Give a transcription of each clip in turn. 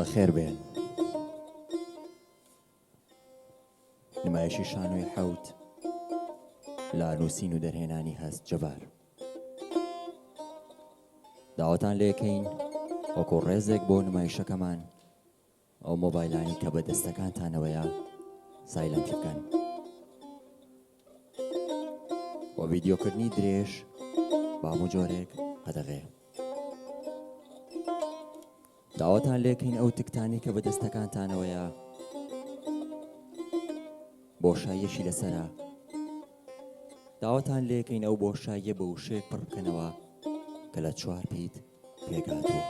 بەخێر بێن. نمایشی شانۆی حەوت لە نووسین و دەرهێنانی هەست جەبار. داوەتان لێکەین وەکو ڕێزێک بۆ نمایشەکەمان ئەو مۆبایلانی کە بە دەستەکانتانەوەیە silent ی بکەن و ڤیدیۆکردنی درێژ بە هەموو جۆرێک قەدەغەیە. داواتان لێکەین ئەو تکتانی کە بە دەستەکانتانەوەیە بۆشاییەکی لەسەرە داواتان لێکەین ئەو بۆشاییە بە وشەیەک پڕ بکەنەوە کە لە چوار پیت پێکهاتووە.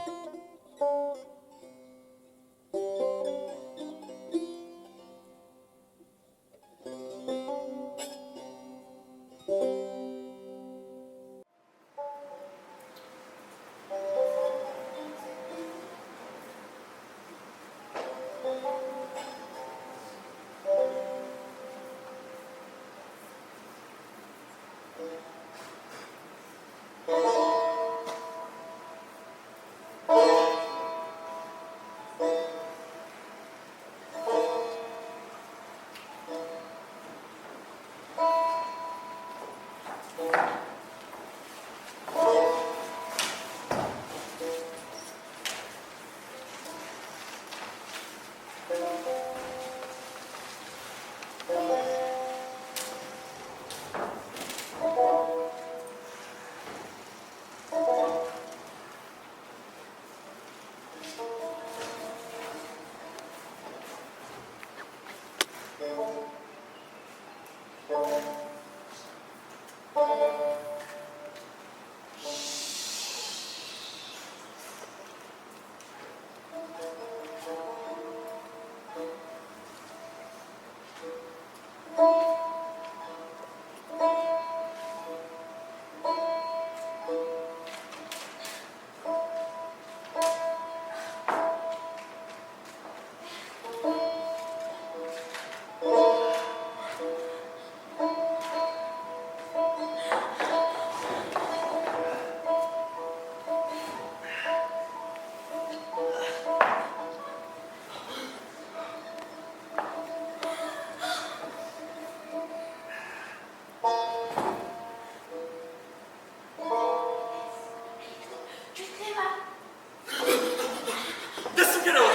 دەستم کەرەوە.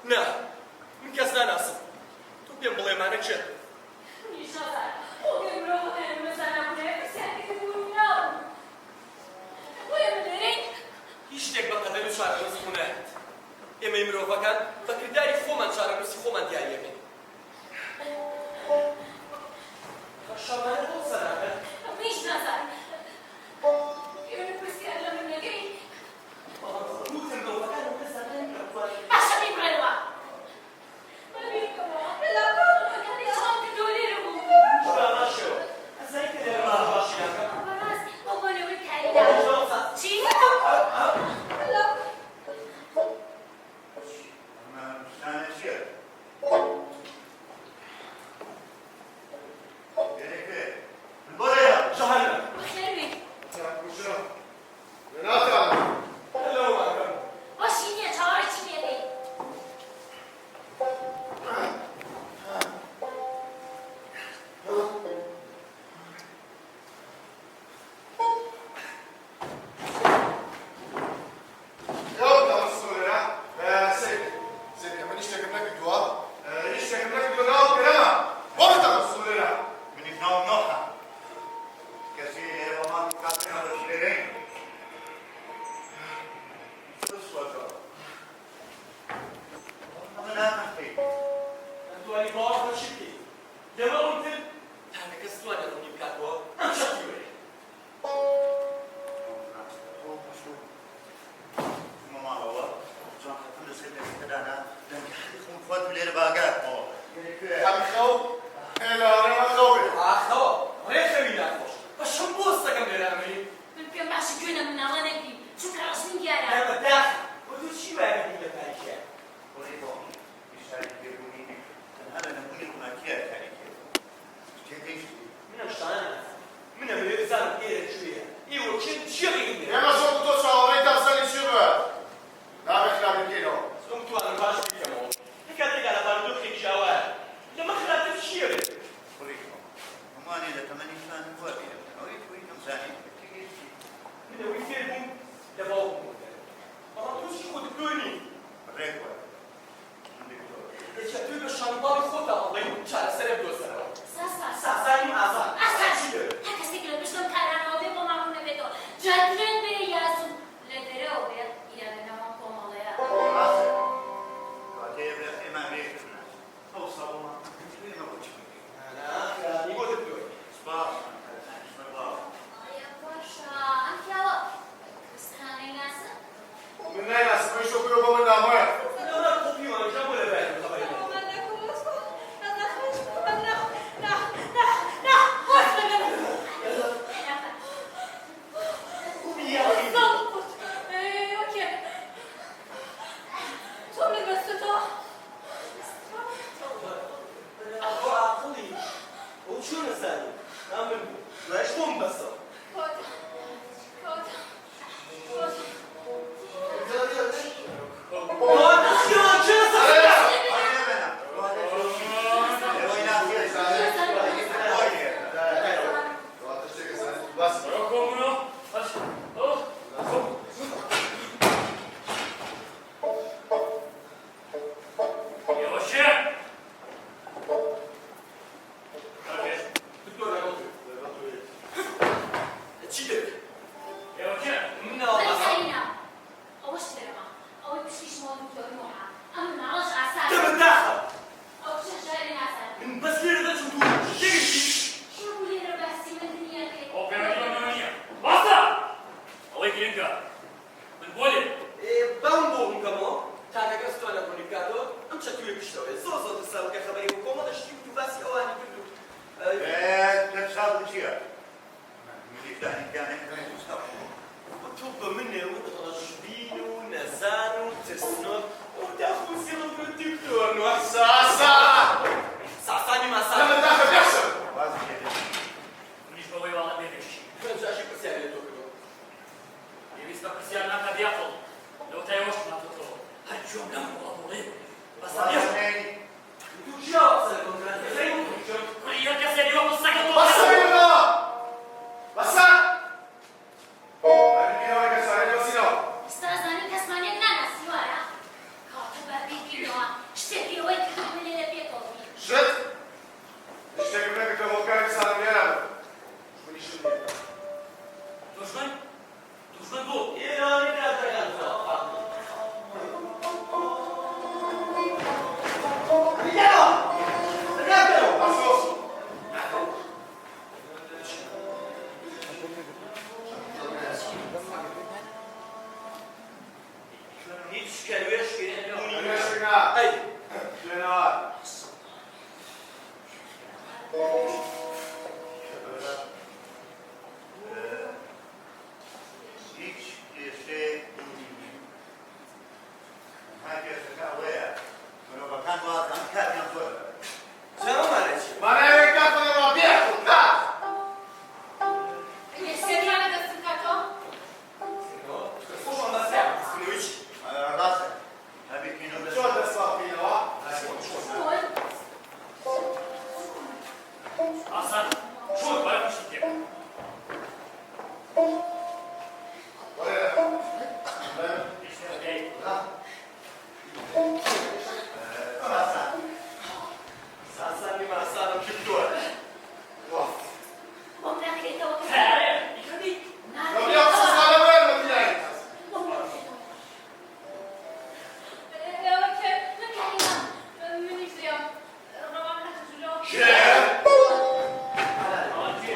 نا من کەس ناناسم تۆ پێم بڵێ مانە کێن؟ هیچ شتێک بە قەدەر و چارەنووس ڕوونایەت. ئێمەی مرۆڤەکان بە کرداری خۆمان چارەنووسی خۆمان دیارییەکەین. باشە ئەمانە بۆ قسە ناکەن؟ منیش نازانم. ئێوە پرسیار لە من نەکەی. بەڵام وتم مرۆڤەکان ئەوەندە زانا نین کە بتوانن. باشە بیبڕێنەوە. با بیرکەمەوە. چۆن کردووە لێرە بوو. منیش بە هەمان شێوە. ئەزانی کە لێرە باس باشی ناکەم. بەڕاست ئەو بۆ لێوەی کاریدا. چی؟ ئەمە شتانە چییە؟ لێرە کوێ؟ من بۆ لێرە؟ جەهەنەم. بەخێر بێی. کوژم. لەناوتانم. هەر لەوە ماکەم. هۆشی نییە چاوەڕێی چی لێ ئەکەی؟ گرنگە من بۆ لێ بام بۆ ڕوون کەمەوە تاکە کەس توانێت ڕوونی بکاتەوە ئەم چەتوویە پشتەوەیە زۆر زۆر ترسابوو کە خەبەری بوو کۆمەڵە شتی وت و باسی ئەوانی کرد و ترسابوو چییە؟ منیش دانیکانێک ترسابوو. تۆ بە منێ وت ڕەشبین و نەزان و ترسنۆک و داخ و زیڵم و دکتۆر نوح. ساسان! ساسانی ماسان. لەمە داخە بێخسم! وازی لێ بێنە. منیش بەوەی واڵم لێ بێشی. جاشی پرسیاری لە تۆ کردووە. پێویست بە پرسیار ناکا بیاقڵ. لەوەتای ئەوەشم هاتۆتەوە هەر گوێم لەم بوڵەبوڵەیە بوو. بەسە وازم بێخسم. نێنی. تۆ چیا قسە لەگەڵ کرد؟ کوڕی هەر کەسێ وەکو سەگە تۆ بەسە بیرمەوە! بەسە! ئەرێ کە چارەی دۆزینەوە. ئێستا ئەزانی کەسمان یەک ناناسی وایە؟ کەواتە با بیرکەینەوە شتێک ئێوەی کردبوو لێرە پێکەوە بین. شت؟ هیچ شتێکم نەکردووە هۆکاری سالم لێرە بوو. دوژمنیشم نییە. دوژمن؟ دوژمن بوو. ئێرانی برادەران. ئەفسۆس. هیچ کەروێشکێ بوونی نییە. کەروێشک نا. ئەی. شوێنەوار. هیچ کێشەیەک بوونی نییە. تەنها کێشەکە ئەوەیە مرۆڤەکان وازان کاتیان زۆرە. جا ئەو مانای چییە؟ مانای ئەوەیە کات بەدەرەوە بێعەقڵ کات. سێکانە دەستم کاتەوە. خۆشمان باسیان بیستنەوەی چی؟ ڕاستە. هەبیکینەوە چۆن دەستمان بکەینەوە؟ چۆن؟ ئاسان چۆن وەرە پشتی تێ. وەرە. ساسان. ساسانی ماسانم کردووە. بۆم ناکرێتەوە کە تەیارەیە ئیکردی. لەو قسە وەرە مەدینای. ئێوە کێ؟ من کاریمە. منیش زیام. ڕەوان هاتە ژوورەوە. کێ؟ ئەوان کێ؟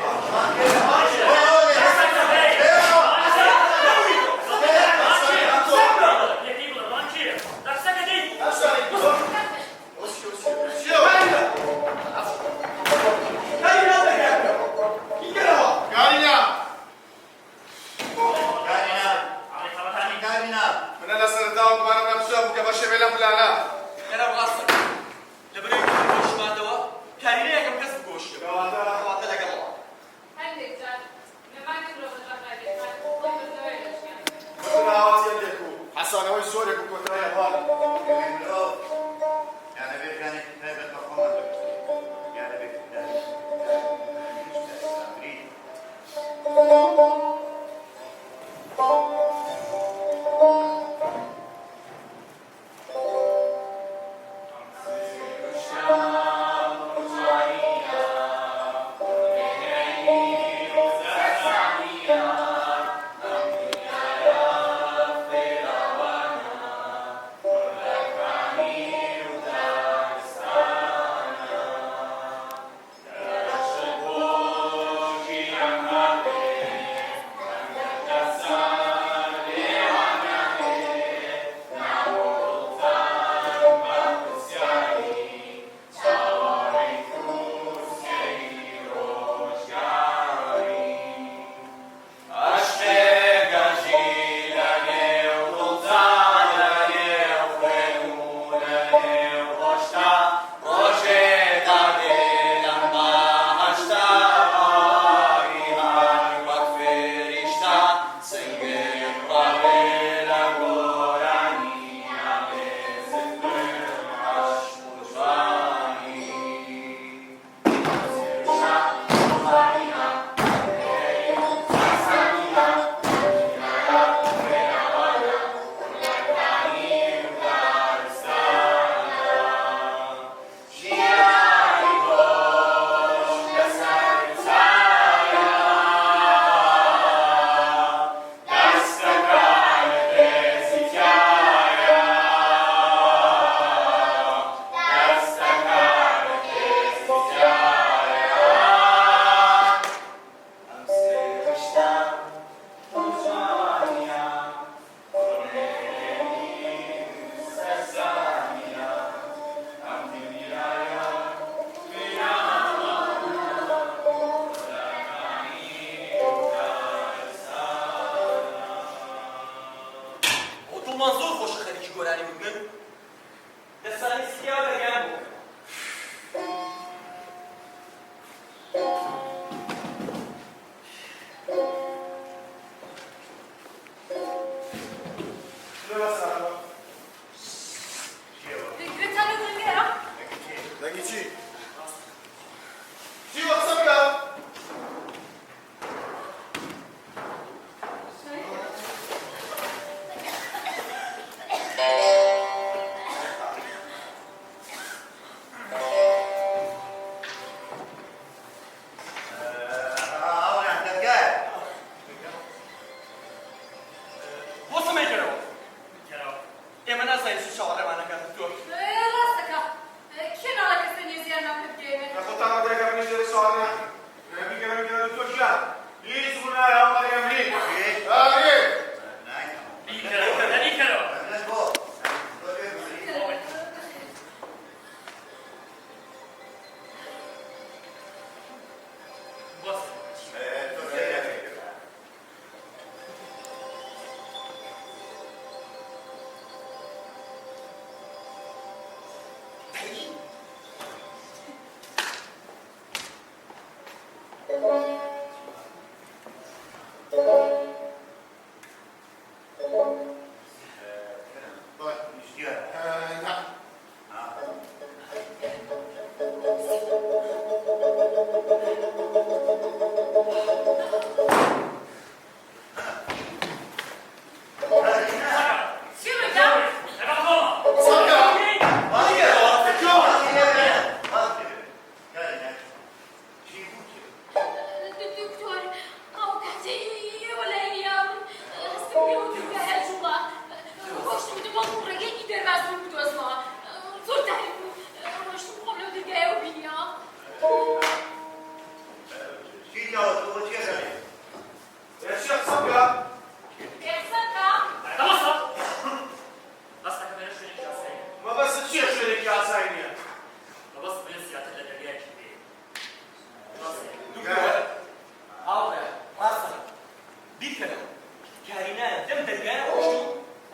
کارینا لەم دەرگایە ڕۆشت و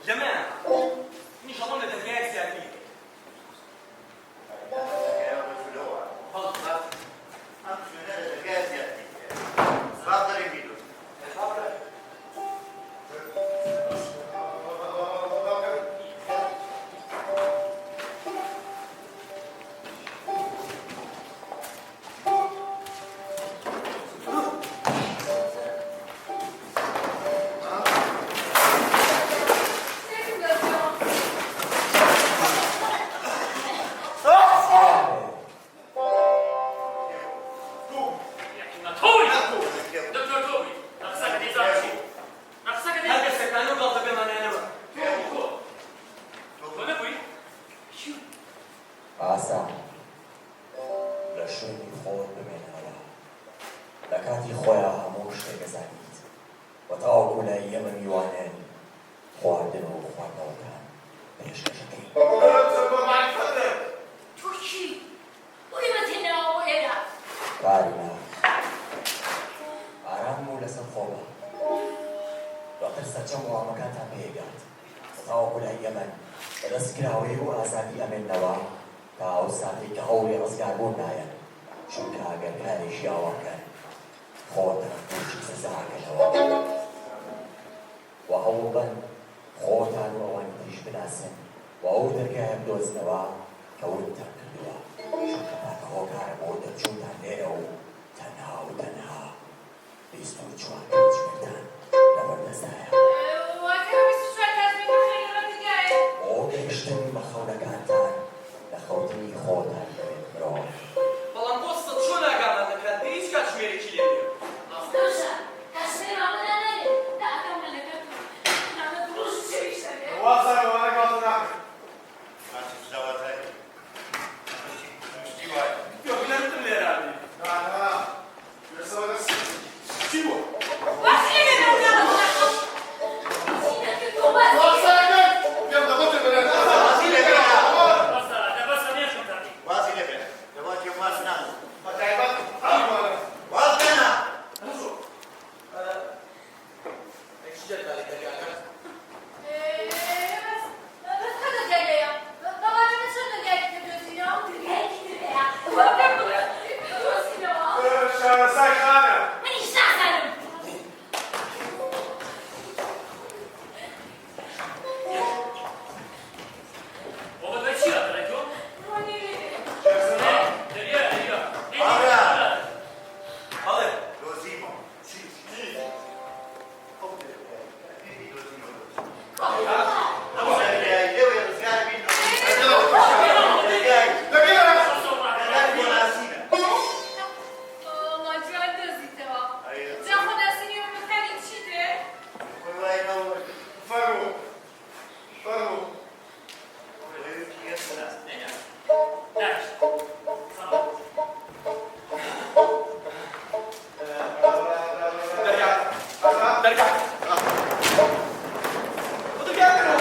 لەمەیان هات. منیش هەڵەم لە دەرگایەک زیاتری کرد. کارینا لەم دەرگایەوە ڕۆیشت و لەوە هات. بەڵێ. ئەم شوێنە لە دەرگایە زیاتری هەیە. با بگەڕێین بیدۆزینەوە. با بگەڕێین. با بگەڕێین. ئاسا، لە شوێنی خۆت بمێنەوە، لە کاتی خۆیا هەموو شتێک ئەزانیت و تاوەکو لای ئێمە میوانن خواردن و خواردنەوەتان پێشکەش ئەکەین. تۆ کێی؟ بۆ ئێمەت هێناوە بۆ ئێرە؟ کارینا، ئارام و لەسەر خۆ بە، دواتر سەرجەم وەڵامەکانتان پێ ئەگات و تاوەکو لای ئێمەن بە دەست کراوەیی و ئازادی ئەمێننەوە تا ئەو ساتەی کە هەوڵی ڕزگاربوون نایەن، چونکە ئەگەر کارێکی ئاوا بکەن خۆتان تووشی سزا ئەکەنەوە و هەوڵبەن خۆتان و ئەوانی تریش بناسن و ئەو دەرگایە بدۆزنەوە کە ونتان کردووە، چونکە تاکە هۆکارە بۆ دەرچوونتان لێرە و تەنها و تەنها 24 کاتژمێرتان لەبەردەستدایە. واتە 24 کاتژمێر بخەینە بەر دەرگایەک؟ بۆ گەیشتن بە خەونەکانتان لە خەوتنی خۆتان دەبێت مرۆڤ. بەڵام بۆ سەد چۆن ئاگامان نەکات کە هیچ کاتژمێرێکی لێ نییە؟ باشە کاتژمێرمان بۆ دانانێ تا ئاگامان لە کات و تەنانەت ڕۆژ و شەویش نەبێ؟ وازانم ئەوانە گاڵتە ناکەن. شارەزای خانە. منیش نازانم. بەڵێ. فەرموو فەرموو. دەرگا، دەرگا، بۆ دەرگاکە.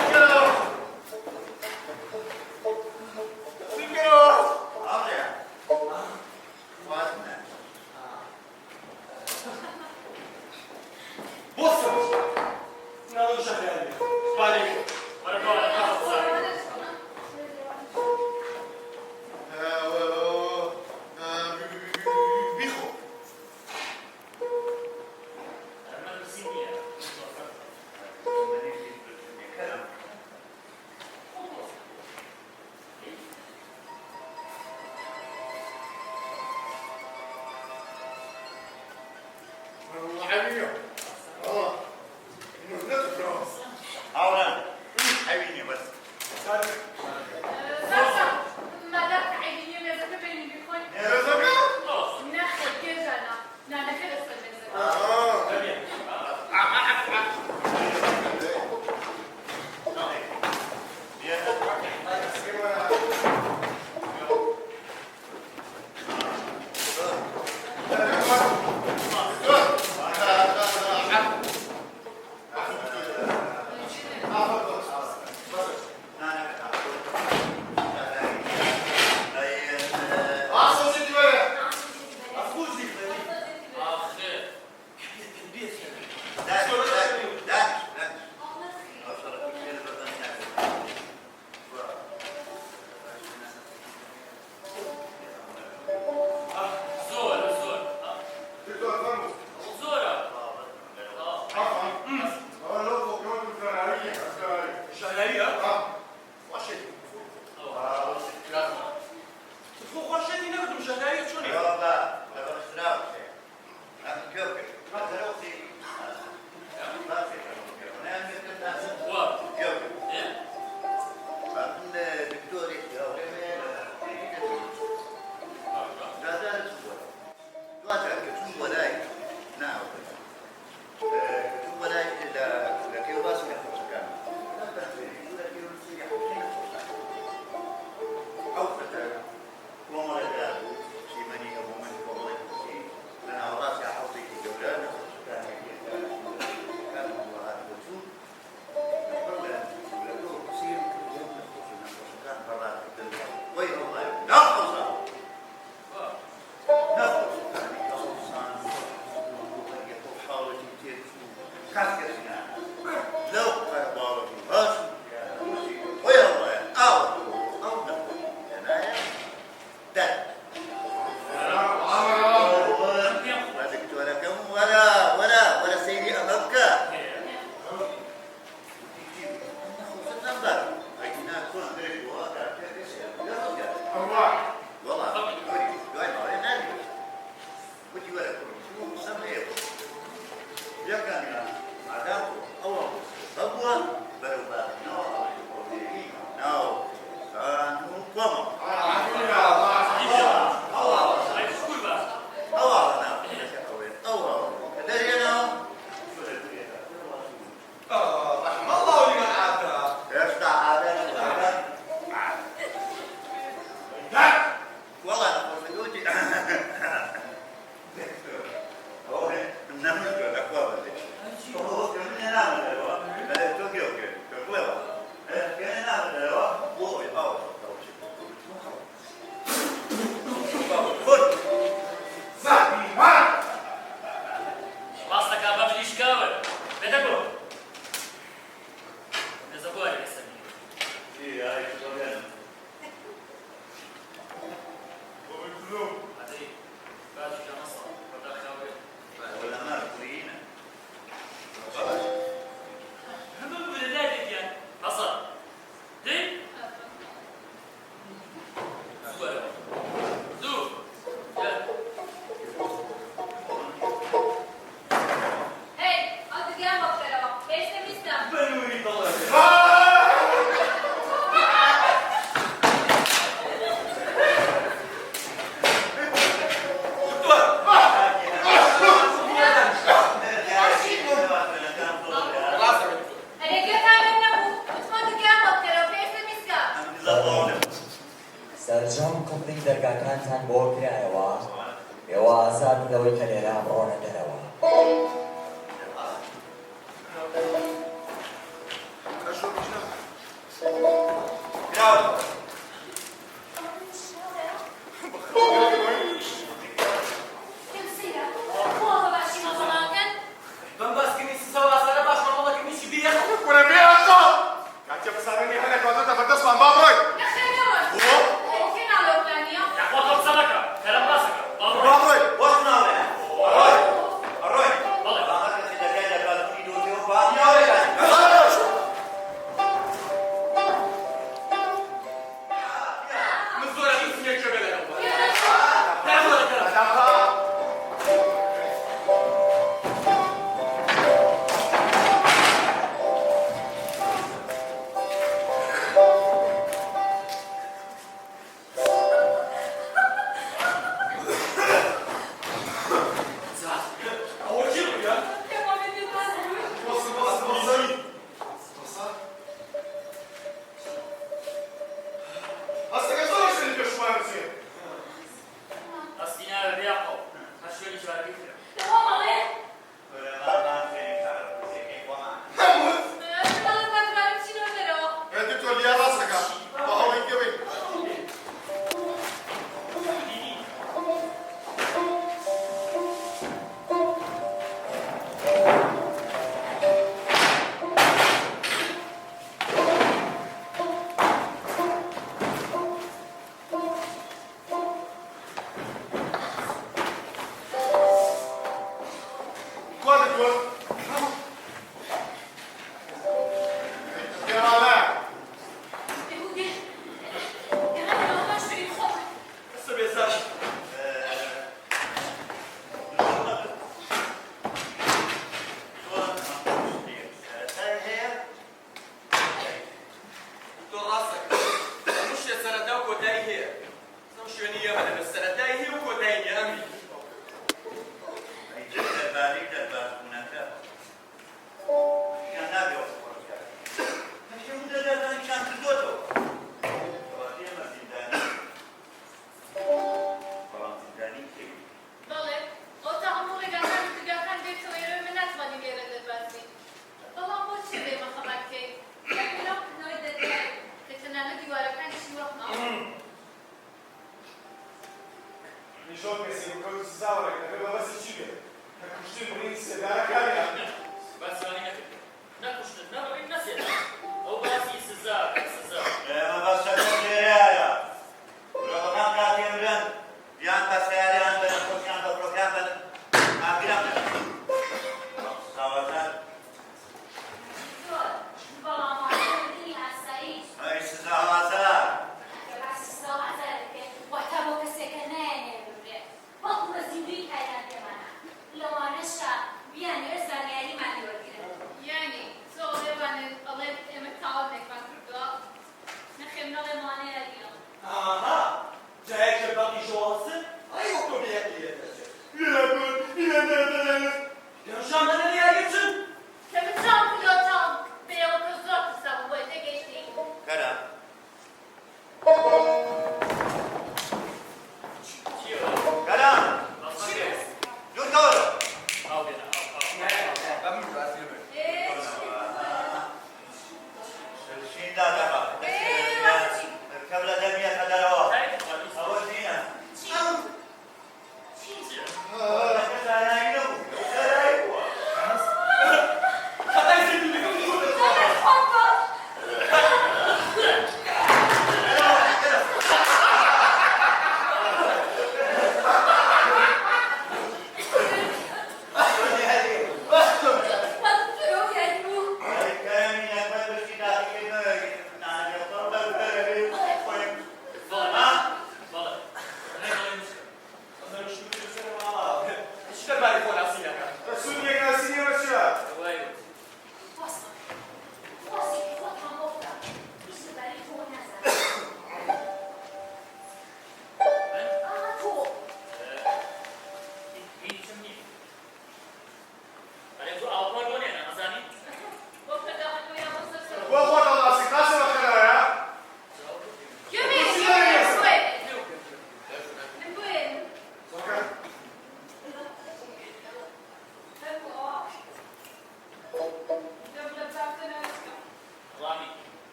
کەس کەسی ناناسێ. لەو قەرەباڵغی باس و چارەنووسی خۆی هەڵدایە ئاوە ئەو نەخۆشی هێنایە دەر. بە دکتۆرەکەم وەرە وەرە وەرە سەیری ئەمە بکە. وتی چی بوو؟ ئەم نەخۆشە چەند باش بوو؟ ئەگینا چۆن درک بۆ ئەکات کە کەسێک لە ڕزگار وەڵا دکتۆری دوای ماوەیە ناردی. وتی وەرە کوڕم چوو قسەم هەیە بۆ تۆ. یەکەمیان مادام تۆ ئەوە قسە بووە بەرەو بابینەوە ئەڵێی خۆ دێنی ناو خێزان و کۆمەڵ. رحم الله لمن عافا. هێشتا عادە وەڵا نەخۆشەکە وتی نەمردووە لەخوا بەزێ کە من هێنامە دەرەوە ئەرێ تۆ گوێ بگرە تۆ بڵێ وە کە هێنامە دەرەوە بۆ ئەوەی ئاوە خۆت ڕاست دەکا بە پریشکاوە بێتە گۆ مێزە بواری لەسەر نییە. هەی ئەو دگیان بۆ بکەرەوە پێویستە بیستم. ئەرێ گوێتان لێم نەبوو وتم ئەو دگیان بۆ بکەرەوە پێویستە میسکە. سەرجەم قفڵی دەرگاکانتان بۆ کرایەوە، ئێوە ئازادن لەوەی کە لێرە بڕۆنە دەرەوە. پێم سەیرە بۆ بە باشی مامەڵە ئەکەن؟ بەم باسکردنی سزا و ئازارە باش مامەڵەکردنیشی بێ ئەقڵ. کورە بێ ئەقڵ! کاتێ قسانە نییە هەنێک وازە بەردەستمان با بڕۆین. نەخێر نەڕۆن. بۆ؟ ئەرێ کێ ناڵێ ئەو پلانییە؟ یاخوا تۆ قسە مەکە کەرەم ڕاست ئەکا با با بڕۆین. بڕۆین. بۆش ناڵێ ئەڕۆین ئەڕۆین بەڵێ. با هەر کەسێ دەرگای دەربازبوونی دۆزیەوە با ناڵێ.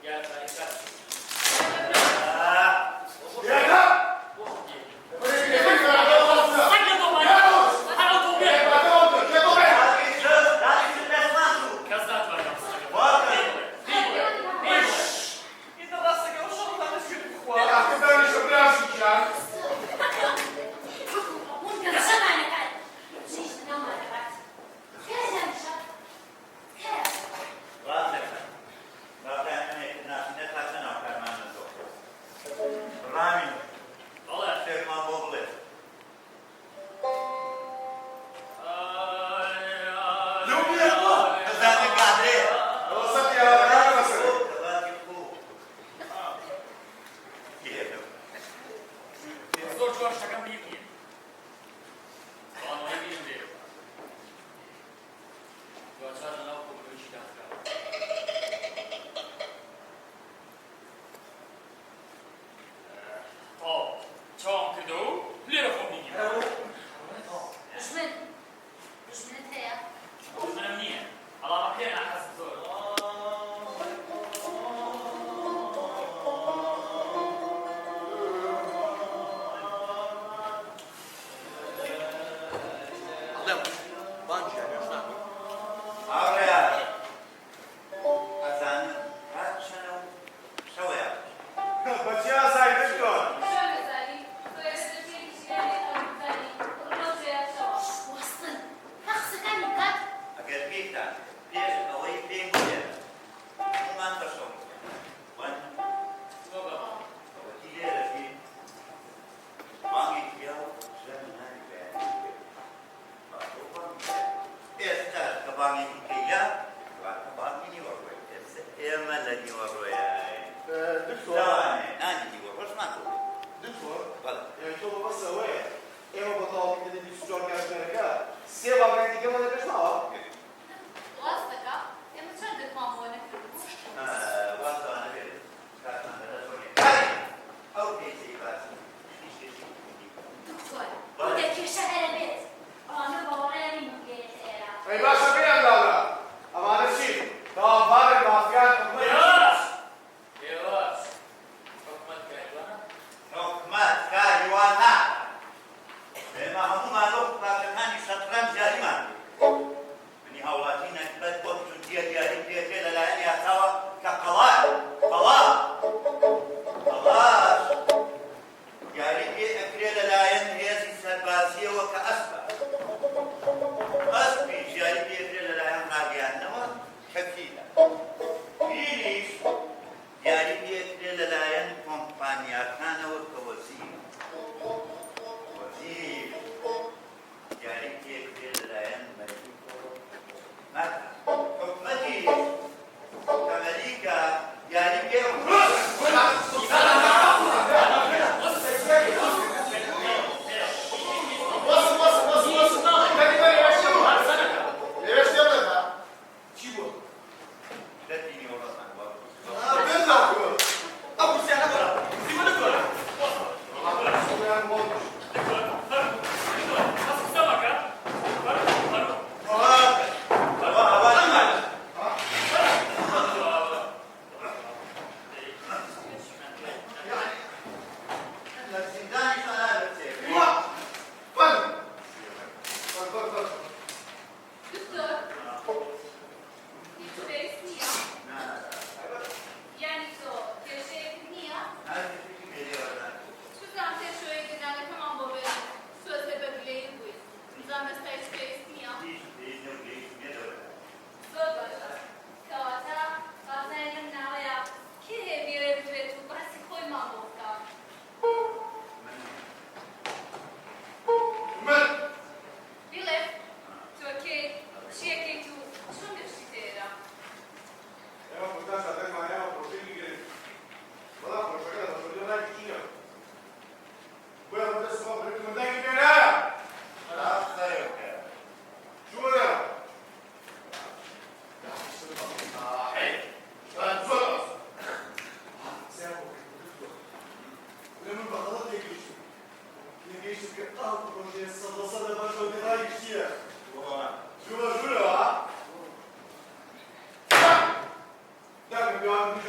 دیارە تاریکات. یادا! سەگ لە دڵمایە. هەر ئەو دڵ بێ. کەس ناتوانێت ئەم سەگە بڵێ. پێی بڵێ. پێی بڵێ. ئیتر ڕاستەکە ئەو شەڕتان نەچێت بخوا. ئاخر دانیشە براشی گیان. بوون گەمژەمان ئەکات. منیش لەناومان ئەبات. تکایە دانیشە. تکایە. ڕاست دەکات. واقیعەن ئەمێک ناسینە تا چەند هاوکارمان نەزۆک. ڕامین، بەڵێ. شتێکمان بۆ بڵێ. لەو بیەوە. بزانە گادرەیە. ئەوە سەقی ئاوەکان بەسەر. کەباتی قوو. لێرە. زۆر جوان شتەکەم بیر نییە. بەڵام ئەوەی بیرم لێیە. دواجار لەناو کۆبوونەوەیەکی داخراوە. تەواو چاوم کردەوە و لێرە خۆم بینیەوە. دوژمن. دوژمنت هەیە؟ دوژمنم نییە، بەڵام ئەکرێ ناحەزم زۆرە. ئەڵێم بانگیان نوێژ ناکەم. هاوڕێیان، ئەزانن کات چەنە و شەوەیان. بە چی ئازای دکتۆر؟ چۆن دەزانی؟ تۆ ئێستا فێری ژیانی خەڵک بزانی، ڕۆژێ شەوە. وەستن. تا قسەکانی بکات. ئەگەر بیرتان پێش ئەوەی پێیم بڵێن هەموومان بە شەو وان ئەوەتی لێرە ژین بانگی کرا و ژەمی نانی بەیانی کرد. باشە و بانگی کرا. ئێستاش کە بانگی کەیلا واتە بانگی نیوەڕۆیە. ئێستا ئێمە لە نیوەڕۆیاین. دکتۆر، لەوانەیە نانی نیوەڕۆشمان بۆ دکتۆر، بەڵێ. یانی تۆ مەبەست ئەوەیە ئێمە بە تەواوکردنی 24 کاتژمێرەکە سێ بانگانی دیکەمان لە پێش ماوە؟ ڕاست دەکا؟ ئێمە چۆن درکمان بەوە نەکردبوو؟ واز لەوانە بێت کاتمان لەدەست وەرگێ. کاری ئەو کەیسەی باسی هیچ کێشەیەکی نییە. دکتۆر، بۆ کێشە هەرە بێت. ئەوانە باوەڕیان نیم بگەیەنێتە ئێرە. ئەی باشە پێیان لاوە ئەمانە چین؟ تاوانبارن، مافیان، حکومەت. هێواش هێواش حکومەت کاری وا ناکات. حکومەت کاری وا ناکات. ئێمە هەموومان وەکو پارچەکانی شەترەنج یاریمان کرد. منی هاوڵاتی نەگبەت وەک توندیە دیاری پێکرێ لەلایەن یاساوە کە قەڵا قەڵا قەڵاش دیاری پێ ئەکرێ لەلایەن هێزی سەربازیەوە کە ئەسپە، ئەسپیش دیاری پێ ئەکرێ لەلایەن ڕاگەیاندنەوە کە فیلە، فیلیش دیاری پێ ئەکرێ لەلایەن کۆمپانیاکانەوە کە وەزیر، وەزیر دیاری پێ ئەکرێ لەلایەن مەلیکەوە حکومەت، حکومەتیش کە مەلیکە دیاری پێ وەسم وەسم وەسم وەسم. بەری بەری ئێوە چی بوو؟ ئێوە شتێ بڵێن با. چی بوو؟ دەرکی نیوەڕۆستان بۆ بێن دکتۆر. ئەو کورسیانە گۆڕا. زیوە دکتۆرە. وەڵام بۆ دکتۆر، فەرموو. دکتۆر، بەس قسە مەکە. فەرموو، فەرموو. ئەوە ئەوە ئەمانە. دەی.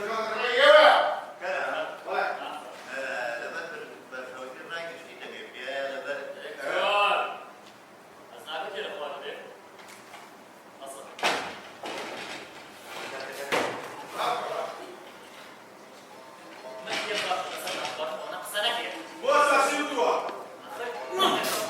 دەکەم ڕێی ئێوەیە. کەرە بەڵێ. لەبەر بەرژەوەندی ڕای گشتی دەبێ بێ لەبەر دکتۆر ئەز ناکە کێ لە خوارە بێ ئەسڵ من پێم باشە لەسەر ناخوارم ئەوەنە قسە نەکەی. بۆ ساسی وتووە. ئاخر ناکەم.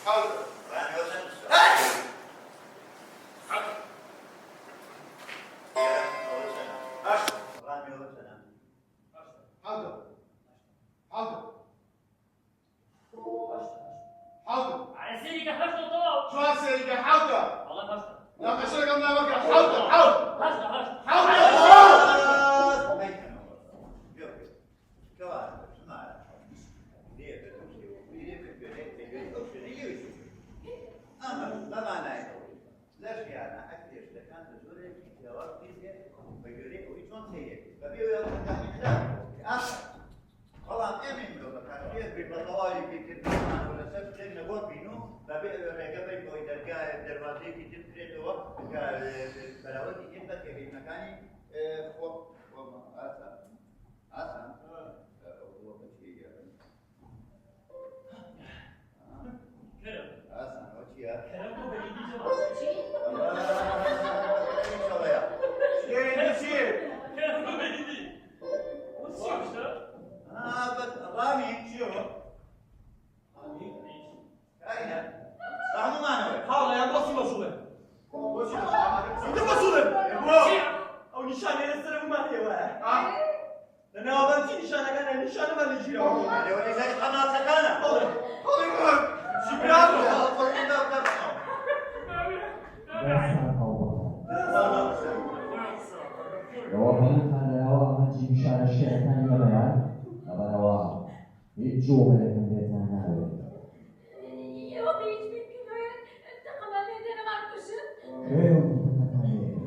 حەوتە. ڕامی ئەوە چەند نووسراوە؟ هەشت. حەوت. کەرەم ئەوە چەنە؟ هەشت. ڕامی ئەوە چەنە؟ حەوتە. حەوتە. حەوتە. ئەرێ سەیری کە هەشتە و تەواو. چوار سەیری کە حەوتە. ئەڵێم هەشتە. ناقەشە لەگەڵ نامەکە. حەوتە. حەوت. هەشتە هەشت. حەوتە. حەوت. مەیکەنەوە. گوێ بگرە. کەواتە ژمارە لێ بە دوو شێوە بیرێ بە گوێرەی بە گوێرەی ئەو شوێنەی لێوی چوو. ئەمەش بە مانای ئەوەی لە ژیانا ئەکرێ شتەکان بە جۆرێکی جیاواز بیر بێ بە گوێرەی ئەوەی چۆن سەیرێ بەبێ ئەوەی هەڵسەنگاندنی خراپ بێ ئاسان. بەڵام ئێمەی مرۆڤەکان فێر بین بە تەواوی بیرکردنەوەمانەوە لەسەر شتێک نەگۆڕ بین و بەبێ ئەوەی ڕێگە بەین بەوەی دەرگایەک دەروازەیەکی تر بکرێتەوە کە بەراوردی کەین بە تێگەیشتنەکانی خۆ خۆمان. ئاسان ئاسان ئەو گڵۆپە چییە؟ کەرم. ئاسان ئەوە چییە؟ کەرم بۆ بە هیندی جەماعەت. چی؟ ئەوە چی؟ کەرم بۆ بە هیندی. چی شتە؟ ڕامی چییەوە؟ کاینە بە هەموومانەوە. هاوڕێیان بۆچی مەشغوڵن؟ بۆچی مەشغوڵن؟ چیتر مەشغوڵن؟ بۆ؟ ئەو نیشانەیە لەسەر هەموومان هەیە وایە؟ لە ناوەبانتی نیشانەکانە نیشانەمان لێ گیراوە. لێوە نیشانی قەناسەکانە. بەڵێ. هەڵی بڕن. چی برام؟ دەستان هەڵبڕن. ئێوە هەمووتان لەناو ئامانجی نیشانە شیعەکانی ئەمەیان، لەبەرئەوە هیچ جووڵەیەکم لێتان ناوێت. ئێوە بە هیچ بیرکردنەوەیەک تەقەمان لێ دەن ئەمانکوژن؟ کێ وتی تەقەتان لێ کرد؟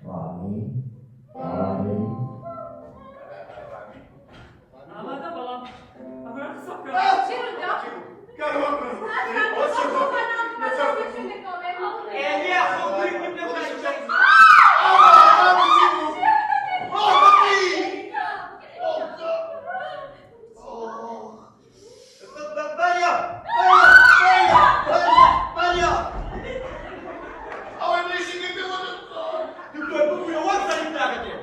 ڕامی؟ ئامادەی؟ ئامادە بەڵام ئەمە قسە بکە. چی ڕوودا؟ ئێ خۆ گورگ نیم لەو کاری دکتۆر ببوورە وەک زانی پلاکەکەی.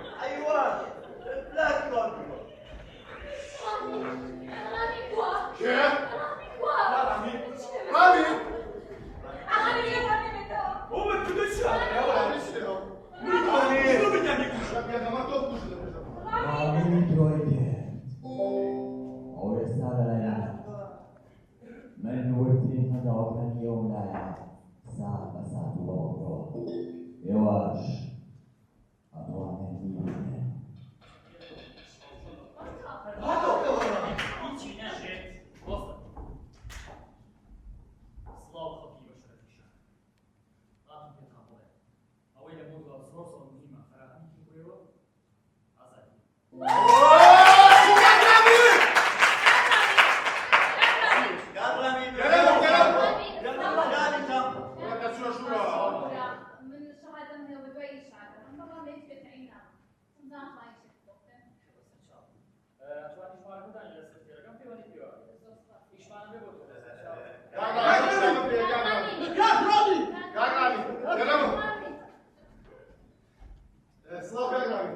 ڕامی درۆی کرد. ئەو ئێستا لەلای منە. من وردترین هەنگاوەکانی ئەوم لایە سات بە سات و بە بەڵگەوە. ئێوەش ئەتوانن بیبینن. هیچی نابێت وەستە. سڵاو خەڵکی بەشەرەفی شار. هاتم پێتان بڵێم ئەوەی لە مۆدوا زۆر زۆر مهمە فەراهەمی بۆ ئێوە ئازادییە. من شەهادەم هەیە و بەدوای شەهادەم بەڵام لە هیچ بێتەعین نابم. ناتوانین شتێک بۆ بکەن. ئەتوانی ژمارەکەتان لەسەر تێلەکەم پەیوەندی پێوە ئیشمانە بێ بۆ تۆ. سڵاو کاک ڕامی.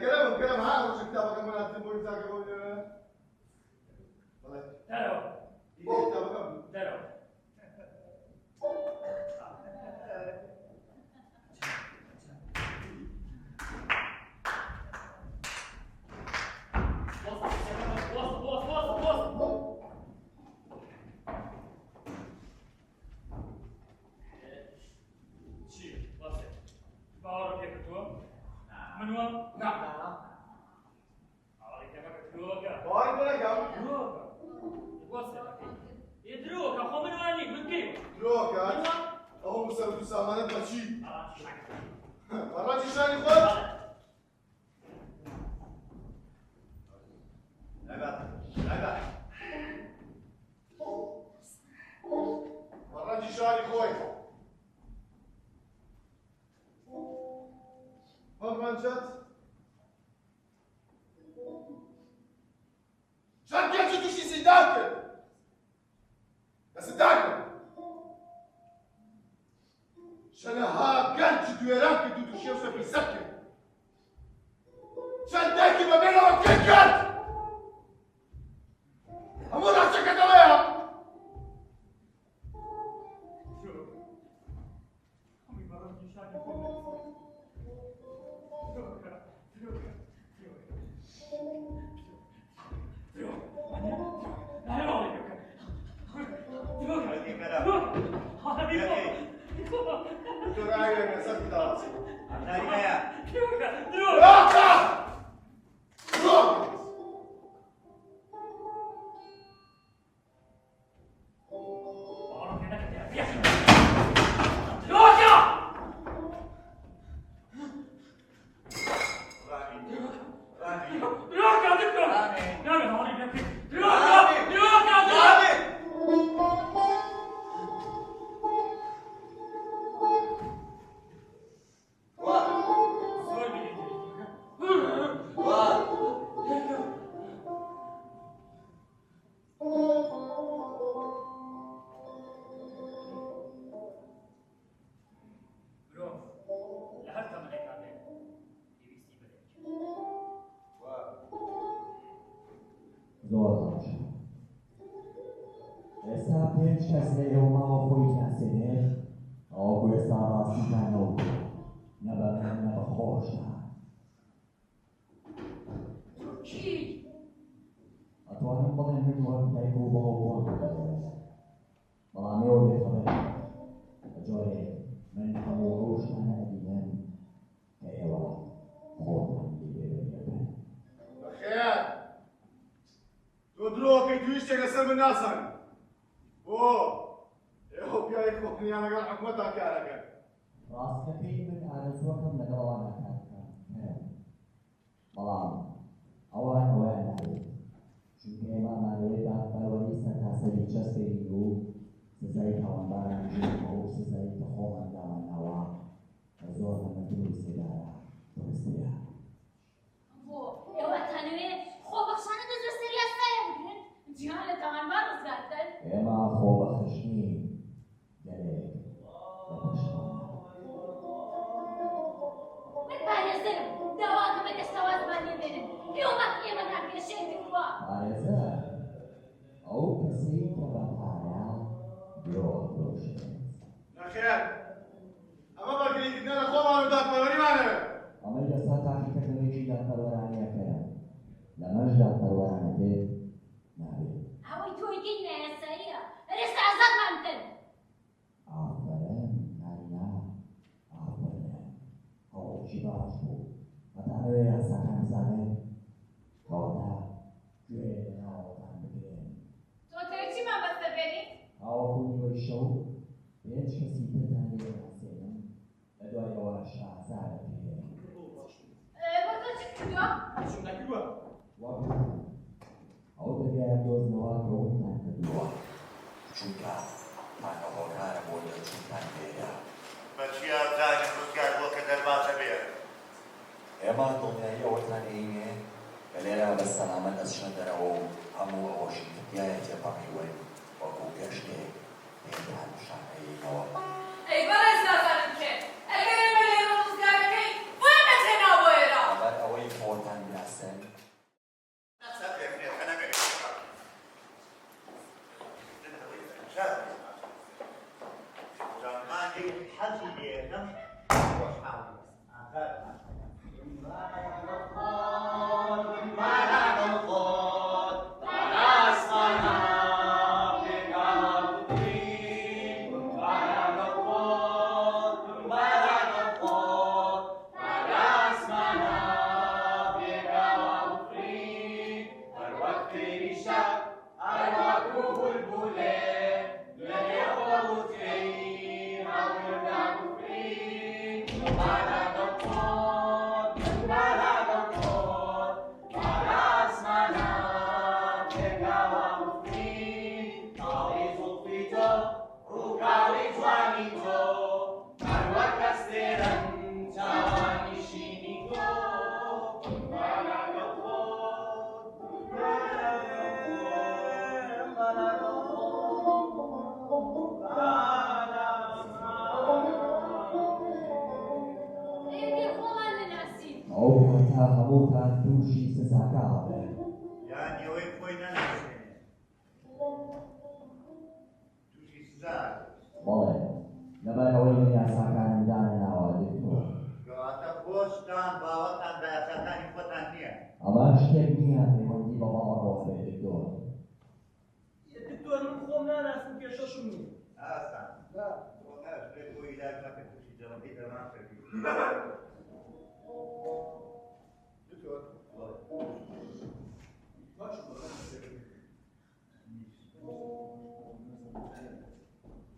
کەرەمم کەرەم ها ڕۆژە کتابەکەم بۆ ناردن بۆ ئیمزاکە بۆ بەڵێ دەرەوە بۆ کتابەکەم دەرەوە. وەستە وەستە وەستە وەستە. چی وەستە باوەڕم پێ کردووە؟ من وام؟ نا. باوەڕی پێ مەکە درۆکە. باوەڕی پێ نەکەم؟ درۆکە. وەستە. ئێ درۆکە خۆ من وا نیم من کەی وام؟ درۆکە؟ من وام؟ ئەو سەرت و سامانەت بە چی؟ بە ڕەنجی شانی خۆم. بە ڕەنجی شانی خۆت؟ بە ڕەنجی شانی خۆی. بەم ڕەنجەت چەند گەنجی تووشی زیندان کرد لە زیندان کرد چەنەها گەنجی دوێران کرد و تووشی ئەو سەپیسە کرد چەند دایکی بە بێنەوە کرد کرد هەموو ڕاستەکە دەڵێ. لەسەر داڕازی. ئازاری هەیە. پیاوەکە درۆ درۆکە! درۆ! باوەڕم پێ نەکردایە بیاخی. درۆکە! ڕامی! درۆکە دکتۆر! نابێ هەواڵی پێ بکەیت. درۆکە! درۆکە! درۆکە! ڕامی! زۆر بیری دەکەم. مرۆڤ لە هەر تەمەنێکا بێت پێویستی بە دایکە. زۆر باشە. ئێستا پێنج کەس لە ئێوە ماوە خۆی بناسێنێت، ئەوەکو ئێستا ڕاستیتان نەوتووە، نە بە من نە بە خۆشتان. تۆ کێی؟ ئەتوانم بڵێم من وەک دایک و باوک وام لێرە، بەڵام ئێوە بێخەبەرن. بە جۆرێک من هەموو ئەو شتانە ئەبینم کە ئێوە خۆتان لێ بێبەری ئەکەن. بەخێر! تۆ درۆکەی تو هیچ شتێک لەسەر من نازانی. بۆ ئێوە پیاوی خۆتنیان لەگەڵ حکومەتدا کارەکەن. ڕاستەکەی من ئارەزووەکەم لەگەڵ ئەواندا کار بکەم کەرم، بەڵام ئەوان ئەوەیان ناوێت، چونکە ئێمە ئەمانەوێت دادپەروەری سەرتاسەری چەسپێنین و سزای تاوانباران ژێرەوە و سزای کە خۆمان دامانناوە کە زۆر لە مردن و سێدارە قورسترە. بۆ ئێوە ئەتانەوێ خۆبەخشانە دەست بەسەر یاسایە بگرن؟ جیهان لە تاوانبار ڕزگار بکەن؟ ئێمە خۆبەخش نین، گەلێک لە پشتمانە. من پارێزەرم، داواکەمە ئێستا وازمان لێ بێنن. ئێوە مافی ئێمەتان پێشێل کردووە. پارێزەر ئەو کەسەی کە بە پارە درۆ ئەفرۆشێت. نەخێر، ئەمە بەرگریکردنە لە خۆمان و دادپەروەریمانەوێت. ئەمەی ئێستا تاقیکردنەوەیەکی دادپەروەرانەیەکەیە، لەمەش دادپەروەرانەتر نابێت. ئەوەی تۆ ئەیکەی نایاساییە. هەر ئێستا ئازادمان بکەن. ئافەرم کارینا، ئافەرم. هەوڵێکی باش بوو. ئەتانەوێ یاساکان بزانن؟ کەواتە گوێ لە ناوەوەتان بگرن. تۆ تەوێ چیمان بەسەر بێنیت؟ تاوەکو نیوەی شەو پێنج کەسی ترتان لێ ناسێنم، لە دوای ئەوەش ئازاد ئەکرێن. بۆ تۆ چیت کردووە؟ هیچم نەکردووە. وەک وتم ئەو دەرگایە بدۆزنەوە کە ونتان کردووە، چونکە تاکە هۆکارە بۆ دەرچوونتان لێرە. بە چیا زانیم ڕزگار بووە کە دەرباز ئەبێ؟ ئێمە دڵنیایی ئەوەتان ئەیینێ کە لێرە بە سەلامەت ئەچنە دەرەوە و هەموو ئەوەشی کە تیایا تێپەڕیون وەکو گەشتێک پێتان پیشان ئەیەینەوە. ئەی بەڕێز نازانم کێن، ئەگەر ئێمە لێرە ڕزگارەکەین بۆ ئێمەت هێناوە بۆ ئێرە؟ لەبەر ئەوەی خۆتان بناسن. حەزی لێ یەکەم خۆشحاڵی ئازاد. ئێوە خۆمان نەناسین. ئەو کاتە هەمووتان تووشی سزاکە ئەبن. یان ئەوەی خۆی نەناسێنێ تووشی سزا. بەڵێ، لەبەر ئەوەی من یاساکانم دانەناوە دکتۆر. کەواتە خۆشتان باوەڕتان بە یاساکانی خۆتان نییە. ئەمە شتێک نییە پەیوەندی بە باوەڕەوە هەبێت دکتۆر. دکتۆر من خۆم ناناسم، کێشەشم نییە. ئاسان. خۆ ناش بێ بۆ ئیلاج مەکە تووشی دکتۆر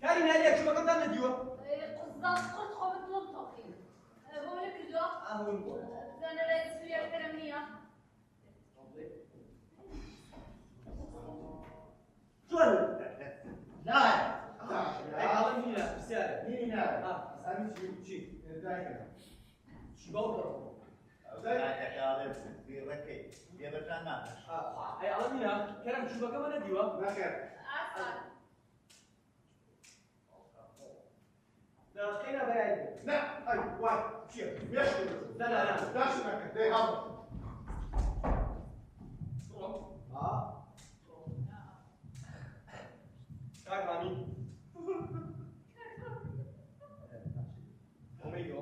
کاری نالیە چوبەکەمتان نەدیوە؟ قوزاڵ قورت خۆ من دڵم تۆقی. بۆ نەکردووە؟ ئاون بووە. بزانە لای سووریا کەرم نییە. چۆن؟ نا. ئەی ئاڵم نییە، پرسیارە. نییە. ئا. ئەسامی چی؟ چی؟ دایکە. چی باوکە؟ ئەی ئاڵم نییە، کەرم چوبەکەمە نەدیوە؟ نەخێر. ئاسان. دەقینا بەیانی. نا، ئەی وای، چییە؟ مێشکم. نا نا نا. داشت نەکرد، دەی هەڵ. ئا. کاک ڕامی. ئۆمەیگۆ.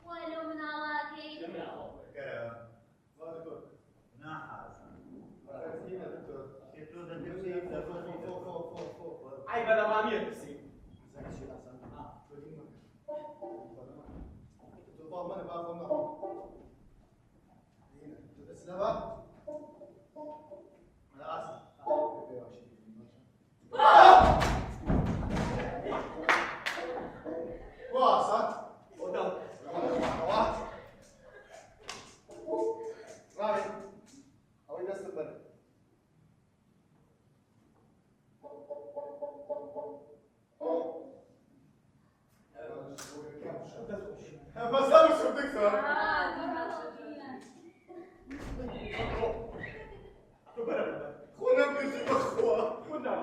وا لەو مناڵاکەی. وا دکتۆر. دکتۆر. عەیبە لە ڕامیە پرسی. ئۆدەم. ئەوەی دەستم بەرە. بەس هەموو دکتۆر. تۆ بەرە بەرە. خۆ نەمکردی بەخوا. خۆ نا.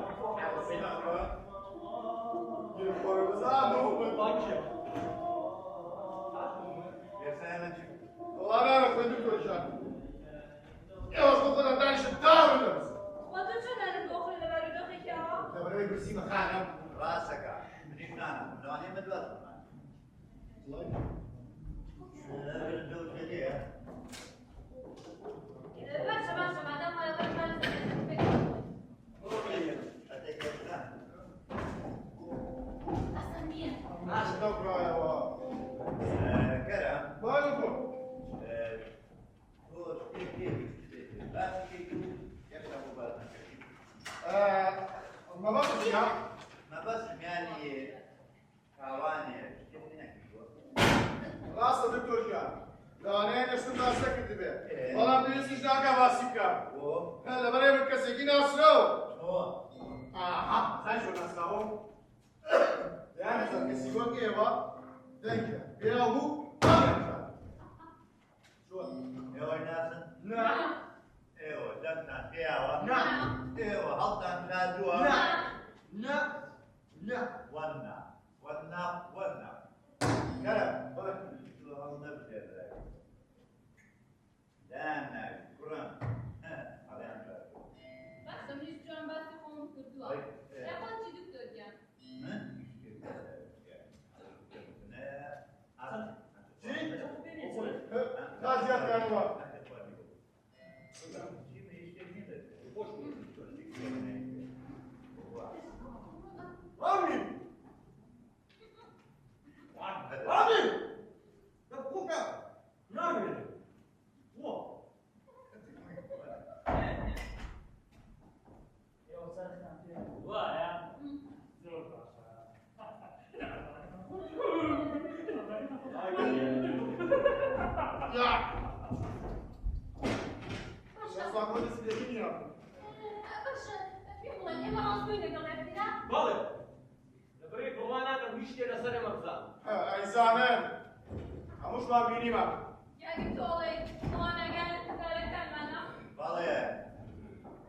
بانکیە. خۆ تۆ چۆن نانت بۆ خۆی لە بارودۆخێکی ئاوا؟ ڕاستەکە منیش نانم لەوانەیە من دوات باشە باشە مادام وایە وەرە با لەسەر مێزەکە پێکەوە بخۆین. ئاسان نییە. مەبەستم یانی تاوانێ شتێک نەکردووە. ڕاستە دکتۆر گیان، لەوانەیە نەشتم باس نەکردبێ، بەڵام پێویستیش ناکا باسی بکەم. بۆ؟ لەبەر ئێمە کەسێکی ناسراوە. چۆن؟ ئاها، زانی چۆن ناسراوە؟ دەیان هەزار کەسی وەک ئێوە دەنگیان پێیاو بوو بانگیان. چۆن؟ ئێوەی ناسن؟ نا. ئێوە دەمتان پێیاوە؟ نا. ئێوە هەڵتان شاردووە؟ نا. نا. نا. وەننا وەننا وەننا. کەرم تۆ هەڵ نەبژێردرای. دایان ناوی کوڕم هەڵیان شاردووە. باشە منیش جوان باسی خۆم کردووە. ئێ خۆت چی دکتۆر گیان؟ من چی؟ تا زیادکانەوە. ڕامی. ڕامی. دە بخۆکە. نامێنێ. بۆ. ئێوە چەرختان پێ وایە؟ زۆر باشە. یا. شەزاکۆ دەستی لێکی نییە. باشە پێم بڵێن ئێمە ڕاستگۆین لەگەڵ یەکترا؟ بەڵێ. لەبەرەی بڕوا ناکەم هیچ شتێ لەسەر ئێمە بزانن. ئەیزانن هەمووشمان بینیمان. یانی تۆ ئەڵێی ئەوان ئاگایان لە کردارەکانمانە؟ بەڵێ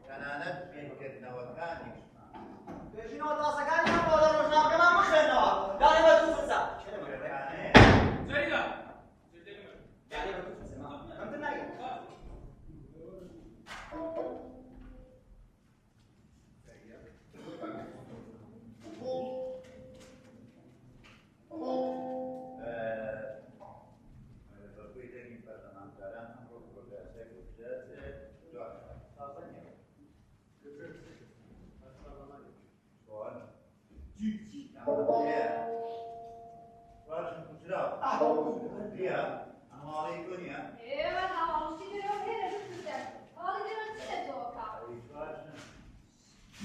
تەنانەت بیرکردنەوەکانیشمان. بێژینەوە تازەکانیان بۆ لە ڕۆژنامەکەمان بخوێنەوە. دانێ بە دوو فرسە. جەریلا. دانێ بە دوو فرسە. کەمتر ناگەین. بەگوێی دەنگی پەرلەمانتاران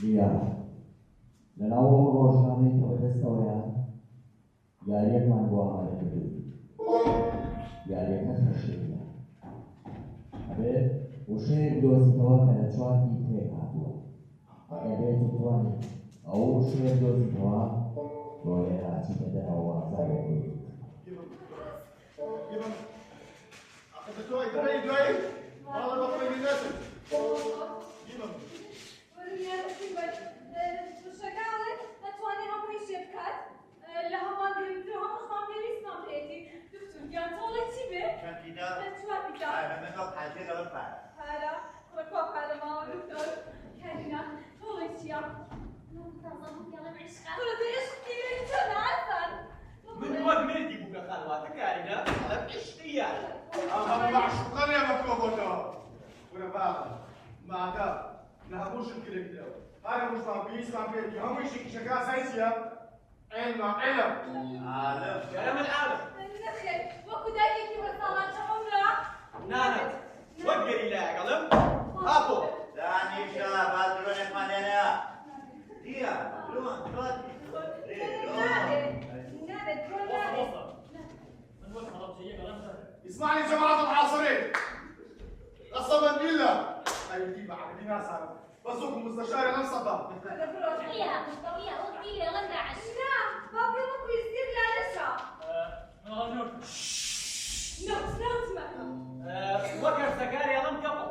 لیا، لەناو ئەو ڕۆژنامەی کە بەدەستەوەیە، یارییەکمان بۆ ئامادە کردووی. یارییەکە خەشتەییە. ئەبێت وشەیەک بدۆزیتەوە کە لە چوار تیپ پێکهاتووە. ئەگەر بێت و توانیت ئەو وشەیە بدۆزیتەوە، تۆ لێرە ئەچیتە دەرەوە و ئازادێک بوویت. من وەک مێردی بووکە خان واتە کارینا ئەڵێم عیشقی یار. ئەم مەعشوقە لێمە کۆبۆتەوە. کورە بابە مادە لە هەموو شت گرنگترە و هەر هەمووشمان پێویستمان پێیەتی هەموو ئیشێک ئیشەکە ئاسایی چییە؟ عیلمە عیلم. عالم. کەرەم العالم. نەخێر وەکو دایکێکی بەساڵاچوو عومرە. نا نا وەک گەریلایەک ئەڵێم ئاپۆ. دانیشە با درۆنێکمان لێنەیە. دییە درۆن درۆن. نابێت درۆن نابێت. من وەک هەڵەبجەییەک ئەڵێم زەهر. اسمعني جماعة الحاصرين قسما بالله أيدي بعدي ناس بس وەکو مستشاری ئەم سەدام. لیا، لیا وەک دیلێ ئەڵێم داعش. نا با بڵێم وەکو ئیزدیر لالەشە. من ئەڵێم نەوت. نەوت نەوت مەکە. وەک هەرزەکاری ئەڵێم کەپڵ.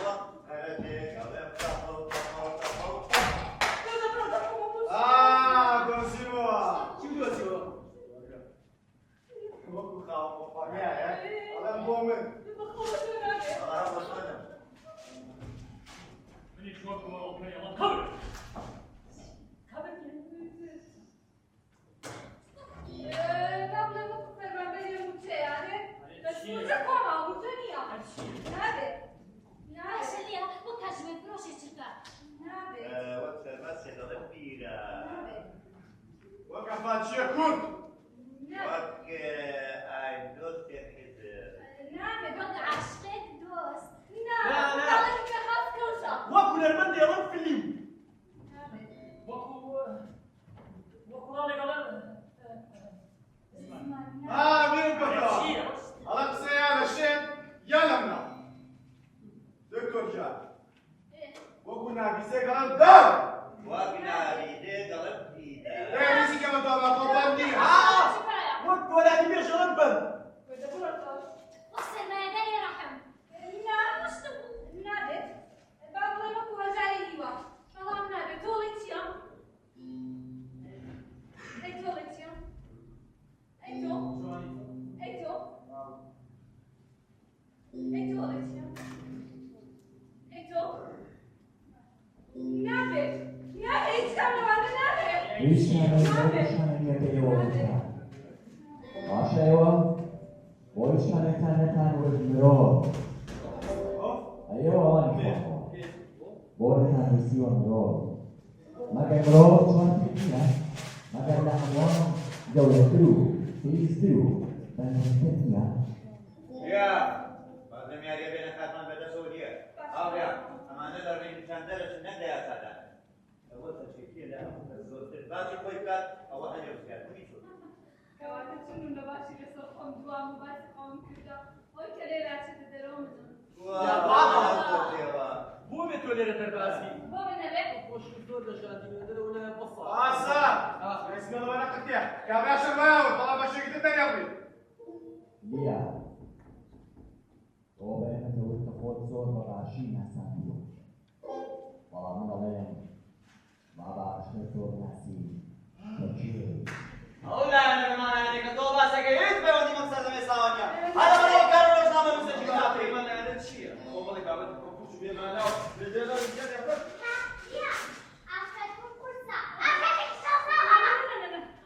وەک قەرەجێک ئەڵێم کەپڵ کەپڵ کەپڵ. ئا دۆزیمەوە. چی دۆزیەوە؟ وەکو خاوەن کۆمپانیایەک ئەڵێم بۆ من. ئەڵێ بۆ تۆ نەبوو. منیش وەکو ئەوکەی ئەڵێم قەبر. با بڵێم وەکو فەرمانبەری مووچەیانێ. بەس مووچە کۆما مووچە نییە. نابێت. باشە لیا وەک کاتژمێر فرۆشێ چرکە. نابێت. وەک سەربەستێک ئەڵێم پیرە. نابێت. وەک ئەفاتچیە کورد. وەک ئاین دۆستێک حیزب. نابێت. وەک عاشقێک دۆست. نا. نا، نا. دەڵێم کە خاس کەوشە. وەک هونەرمەندێ ئەڵێم فلیم. نابێت. وەکو وەکو ڵاڵێک ئەڵێم زمان. ئا بیرم کەوتەوە. چییە؟ ئەڵێ قسە یا لە شێت یا لە مناڵ. دکتۆر گیان وەکو نابیسێک ئەڵێم دار. وەک ناریدێک ئەڵێم دیدە. ئێ ریزی کەمە دابا خۆ بەند نییە. وەک گۆرانی بێژ ئەڵێم بەند. وەک سەرمایەداری ڕەحم. نا نابێت. با بڵێم وەکو هەژاری هیوا. بەڵام نابێت. تۆڵی چییە؟ ئەی تۆڵی چییە؟ ئەی تۆ؟ ئەی تۆ؟ ئەی تۆڵی چییە؟ ئەی تۆ؟ نابێت. نابێت. هیچ کام لەوانە نابێت. هیچ کامێک لەو وشانە نییە کە ئێوە وتتان. باشە ئێوە بۆ هیچ کامێکتان نەتان وت مرۆڤ؟ ئەی ئێوە ئەوانی خواردەوە بۆ نەتان نووسیوە مرۆڤ؟ مەگەر مرۆڤ چوار پێی نییە؟ مەگەر لە هەمووان گەورەتر و پیستر و بەنرختر نییە؟ لیا، بازم یاریە بێنە کاتمان بەدەستەوە نییە. هاوڕێیان، ئەمانە لە ڕێنیشان دەرەچن نەک لە یاسادان. ئەوە تەچێتیە لە هەموو کەس زۆرتر باجی خۆی بکات، ئەوە هەنێ ڕزگاربوونی تۆ. کەواتە چونم لە باشی لەسەر خۆم دوام و باسی خۆم کردە ئەوەی کە لێرە ئەچێتە دەرەوە منم. وا بەڵام بۆ بێ تۆ لێرە دەرباز بی؟ بۆ من نەبێ؟ خۆشم زۆر لە ژاندینە دەرەوە نایە بەسە. ئاسا ڕێزمە لەوە نەقرتێ کابرا شەرمایەوە بەڵام بەشێکی تر دەریاڕی. لیا، تۆ بە ئێمە دەوت کە خۆت زۆر بە باشی ناساندووە، بەڵام من ئەڵێم با باشتر تۆ بناسین کە کێی. ئەو لایەنە بەمانایانەی کە تۆ باسەکەی هیچ پەیوەندی بەم سەردەمەی ئێستاوە نییە. هەر لەبەر ئەوە کارە ڕۆژنامەنووسێکی خراپی. بەمانایانە چییە؟ کۆمەڵێک بابەتی پڕوپووچ و بێمانا و لیا، ئافرەت بوون قورسە. ئافرەتێکی شازاوە.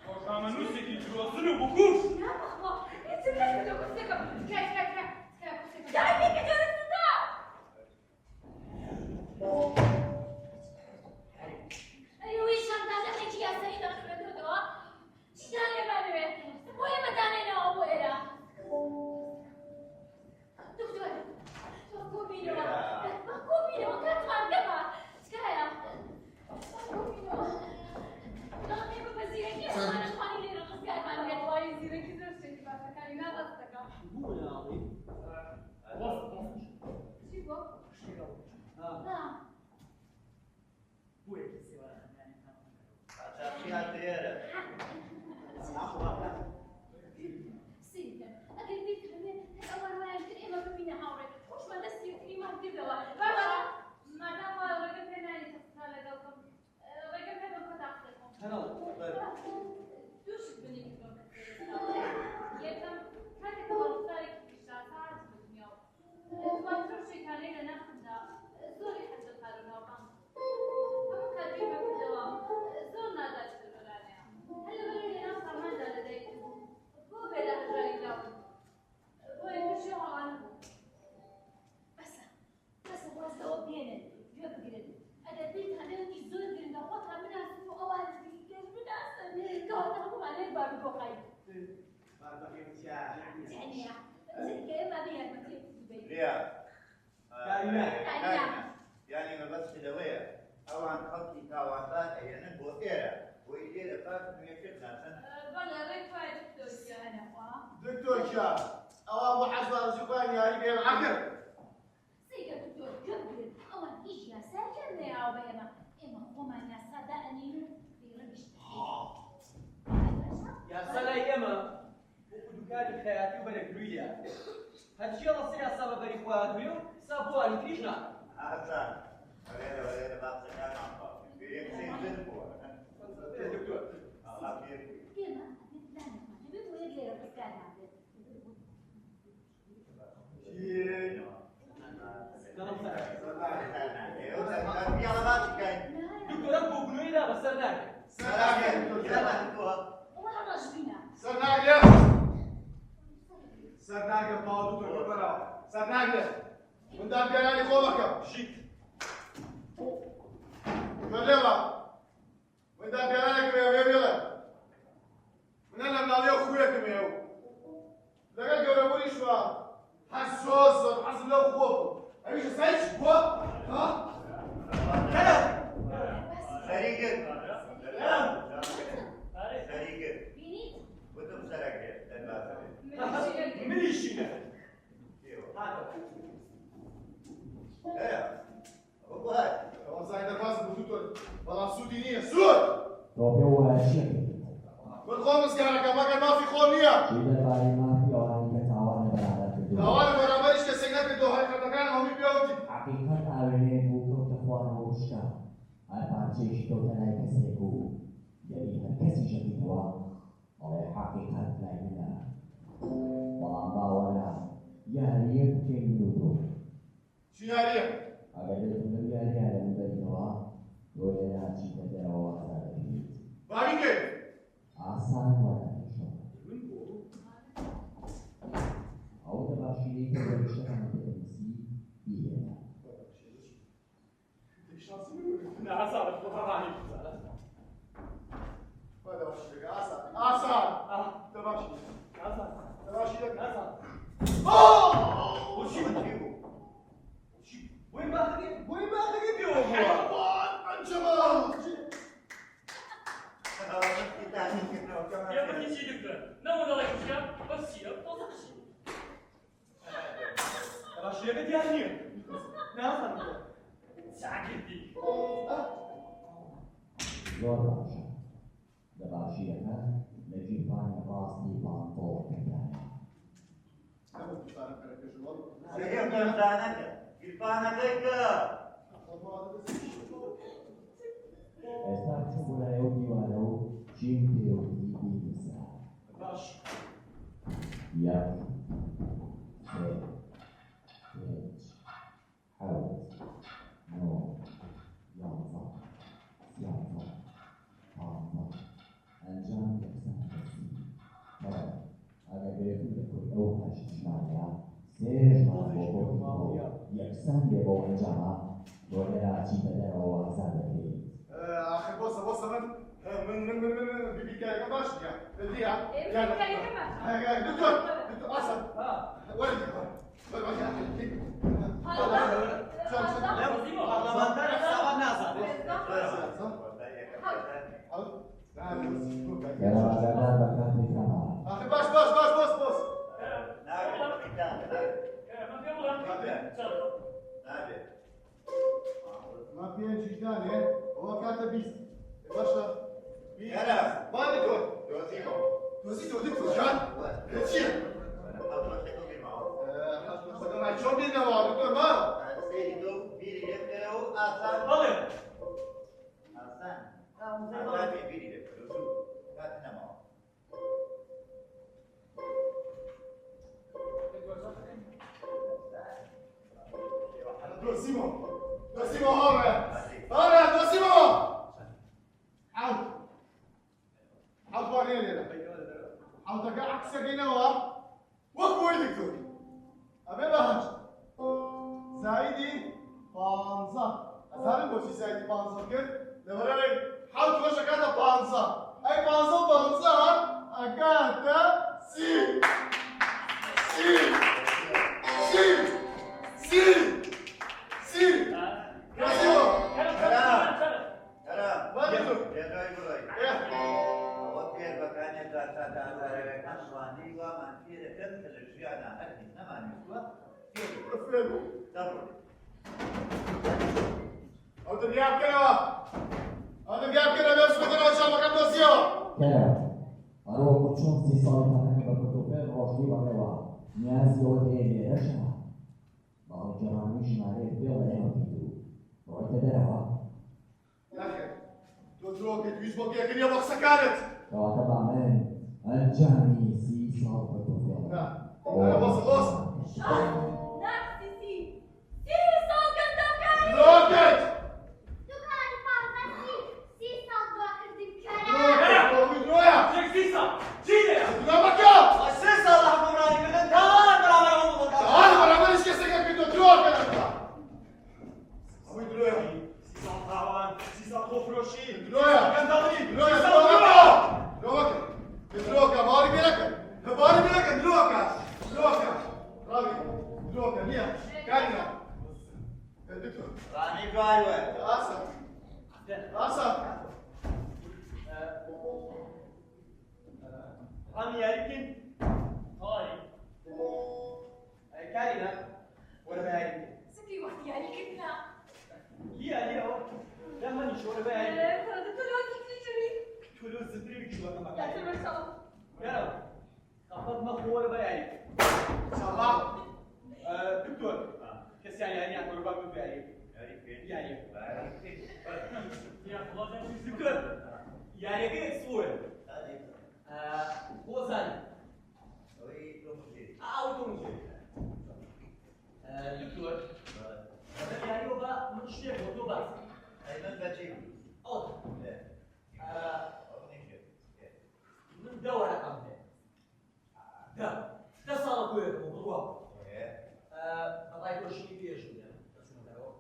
ڕۆژنامەنووسێکی درۆزن و بکوژ. نا بەخوا هیچم نەکردووە کورسەکەم. تکایە تکایە تکایە تکایە کورسەکەم. دایک کە جارە سوتا. ئەی ئەوەی شانتاژەکێکی یاسایی دەخوێندۆتەوە چیتان لێمانەوێ؟ شتێک ئەوە. ها. بۆ یەکی سێوارە خەمیانێکتان قاچاخچی هاتە ئێرە. سەیری کەن ئەگەر بیرتان بێ هەر ئەوان وایان کرد ئێمە ببینە هاوڕێ خۆشمان دەستی یەکتریمان کردەوە باشە مادام وایە ڕێگەم پێ نایەی قسە لەگەڵ بکەم، ڕێگەم پێ بە کۆتا قسەی خۆم. هەناڵ. دوو شت منی کردووە کە سەیرکراوە. یەکەم، کاتێک کە بە ڕوخسارێکی پیشراسە هاتمە دنیا و دواتر ئەو شەیتانەی لە ناخمدا زۆری حەز بە پارە و ناوبانگ بوو. هەموو کات بیرمە کردەوە زۆر نادادپەروەرانەیە. هەر لەبەرئەوەی لەناو ساماندا لەدایک بووم، بۆ بێ لە هەژاری لاوم بوو. بۆیە تووشی ئەو هەڵانە بووم. بەسە بەسە واز لەوە بێنن گوێ بگرن ئەگەر بیرتان بێ وتی زۆر گرنگە خۆتان بناسن و ئەوانی دیکەش بناسن کەواتە هەموومان لە یەک بارودۆخاین. چیانە کە ئێمە بێ یارمەتی یەکتری بین. لیا کارینا. کارینا یانی مەبەستی لەوەیە ئەوان خەڵکی تاوانبار ئەهێنن بۆ ئێرە بۆی لێرە پاک نوێتر بناسن. بەڵێ ڕێک وایە دکتۆر گیان. دکتۆر گیان ئەوان بۆ حەز و ئارەزووی خۆیان یاری بە ئێمە ئەکەن. سەیرکە دکتۆر گوێ بگرن ئەوان هیچ یاسایەکیان نەیاوە بە ئێمە ئێمە خۆمان یاسا دائەنێین و پەیڕەویش دەکەین. یاسا لای ئێمە وەکو دوکانی خەیاتی و بەرەکرووی لێهاتووە هەرچی ڕەسە یاسا بە بەری خۆیان دوێ و حساب بۆ ئەوانی تریش ناکەن. ئاسان وەرێرە وەرێرە با قسەکانمان تەواو کەین. بێ قسەی تر بووە. دکتۆر. ئاوا فێر بووی. ئێمە ئەبێ پلانێکمان هەبێ بۆ یەک لێرە ڕزگارمان بێت. دکتۆر ئەم کۆبوونەوەی لا بەسەر ناگرێت. سەر ناگرێت سەر ناگرێت تەواو دکتۆر بەرەوە سەر ناگرێت من دادگایانی خۆم ئەکەم ژیت. گوێ لێوە من دادگایانێکم هەیە بێ بێڵێ من هەر لە مناڵیەوە خووێکم هەیە و لەگەڵ گەورەبوونیشمە هەر زۆر زۆر حەزم لەو خووە بوو ئەویش ئێستا چی بووە ها؟ سەری گرت سەری گرت وتم سەرەکرێت دەربازە بێت. ملیشی نەکرد. ئەوە بۆ هات. ئەوە زای دەرباز بوو دکتۆر بەڵام سوودی نییە سوود تۆ پێ وایە چی ئەکەیت؟ من خۆم ڕزگارەکەم مەگەر مافی خۆم نییە. چی دەربارەی مافی ئەوانەی کە تاوانە بەرامبەر کردووە؟ تاوانم بەرامبەر هیچ کەسێک نەکردووە حەقیقەتەکانم هەمووی پێ وتی. حەقیقەت ئاوێنەیەک بوو کەوتە خوارەوە و شکا، هەر پارچەیەکی کەوتە لای کەسێک و دەمی هەر کەسیش ئەکەیتەوە ئەڵێ حەقیقەت لای منە. بەڵام با وەرە یارییەک بکەین من و تۆ. چ یارییەک؟ ئەگەر بێتو لەو یارییە لە من بەریتەوە، تۆ لێرە ئەچیتە دەرەوە ئازاد ئەکرێیت. با بیکەین. ئاسان وەرە پێشەوە. ئەو دەباشیرەی کە وەریشەکانت پێ دەنووسی بیهێنە. باشیەکە دیار نییە نازانم چاکردی. زۆر باشە دەباشیەکە لە گیرفانی ڕاستی پانتۆڵەکەدایە. ئێستا بچۆ بۆ لای ئەو دیوارە و چیم پێوتی بینووسە. باش. یەک سێ پێنج حەوت نۆ 11 13 15 ئەنجام یەکسان بە 30. بەڵێ ئەگەر بێت و لە کۆی ئەو هەشت ژمارەیە سێ ژمارە بۆ کۆی تۆ یەکسان بێ بەو ئەنجامە تۆ لێرە ئەچیتە دەرەوە و ئازاد دەکرێیت. ئاخر بۆسە بۆسە من من من من من بیرکاریەکەم باش نییە دییە بیرکاریەکەم باشە. دکتۆر دکتۆر ئاسان وەرە پەرلەمانتار حسابات نازانێت. گەرە ئاگادار بە کاتێک ئەمە. ئاخر باش باش باش بۆس بۆس. دانێ ئەوە کاتە 20. باشە. کەرە. با دکتۆر. دۆزیمەوە. دۆزیتەوە دکتۆر جان؟ چییە؟ حەوت ڕۆژەکە بیرماوە. حەوت ڕۆژەکە مای چۆن بیرنەوە دکتۆر ما؟ سەیری تۆ بیری لێ بکەرەوە ئاسان. بەڵێ. ئاسان. ئاسان بێ بیری لێ بکەرەوە زوو. کات نەماوە. دۆزیمەوە. دۆزیمەوە هاوڕێ. هاوڕێ دۆزیمەوە. حەوت. حەوت بۆ لێرە. حەوتەکە عەکسەکەینەوە وەک بۆی دکتۆر. ئەبێ بە هەشت. زایدی 15. ئەزانم بۆچی زایدی 15 کرد؟ لەبەرئەوەی حەوت ڕۆژ ئەکاتە 15. ئەی 15 15 ئەکاتە 30. 30. 30. 30. 30. دۆزیمەوە. کەرام. کەرام. با دکتۆر. لێدوای بڕۆی. ئێ. ئەوە پێر بەکانێک تا ئازارەکان وانەی وامان فێرەکەن کە لە ژیانا هەرگیز نەمانویستووە فێر فێر بوو. دەڕۆی. ئەو دنیا بکەنەوە. ئەو دنیا بکەنەوە بێ بچمە چاپەکەم دۆزیەوە. کەرە هەروەکو چۆن 30 ساڵی تەمەنە بە پرتوپێل ڕۆژی بەڕێوە نیازی ئەوە هەیە لێرەشە بە هەڵگێڕانەوەی ژمارەیەک فێڵ لە ئێمە بکەیت و ڕۆیتە دەرەوە. نەخێر تۆ درۆکەیت ویست بۆ پێکردنیە بۆ قسەکانت. کەواتە با من ئەنجامی 30 ساڵ پرتوپێڵ نا نا بۆسە بۆسە. ناکسیسی 30 ساڵ گەندەڵکاری. درۆکەیت. دوکانی پانزە سی 30 ساڵ دواکردن کەرە. درۆکەیت. ئەوەی درۆیە. چێک 30 ساڵ. چی لێیە؟ درۆ مەکە. سێ ساڵ لە حوکمڕانیکردن تاوان بەرامبەر هەموو خەڵکان. تاوان بەرامبەر هیچ کەسێک نەکردووە. درۆکە دەکا. ئەوەی درۆیە. 30 ساڵ تاوان، 30 ساڵ خۆفرۆشی، درۆیە. گەندەڵی، درۆیە. 30 ساڵ درۆ درۆ. مەکە. درۆ مەکە. درۆکە باوەڕی پێ نەکە. باوەڕی پێ نەکە. درۆکە. درۆکە. ڕاوی. درۆکە نییە. کارینا. دکتۆر. ڕانەی دوای وەرە. ئاسا. ئاسا. ئەم یاری بکەین؟ تەواوی. ئەی کارینا، وەرە بە یاری بکەین. سکی وەخت یاریکردنە. لیا لیا لا منیش وەرە بە یاری بکەین. دکتۆر لەوە زووتری چووی. تۆ لەو زووتری بچووەکەم بە دکتۆر کارینا. بەرچاو. کەرام، خەفەت مەخۆ وەرە بە یاری بکەین. ئینشاڵڵا. دکتۆر، کەسیان یاریان وەرە با بم یاری بکەین. یاری بکەین. یاری. با یاری بکەین. یا خڵا دەچی. دکتۆر، یاریەکە یەکسوەیە. خۆزانی. ئەوەی تۆ مژێری. ئەو تۆ مژێری. دکتۆر، بەدەم یاریەوە با من شتێک بۆ تۆ باس بکەم. ئەی من بە چی بوو؟ ئەو. ئەو نیشێ. من دە وەرەقەم هەیە. دە ساڵە کۆیەکەم و بڕوا. بەڕای تۆ ژنی پێش بوو دەچوونە دەرەوە.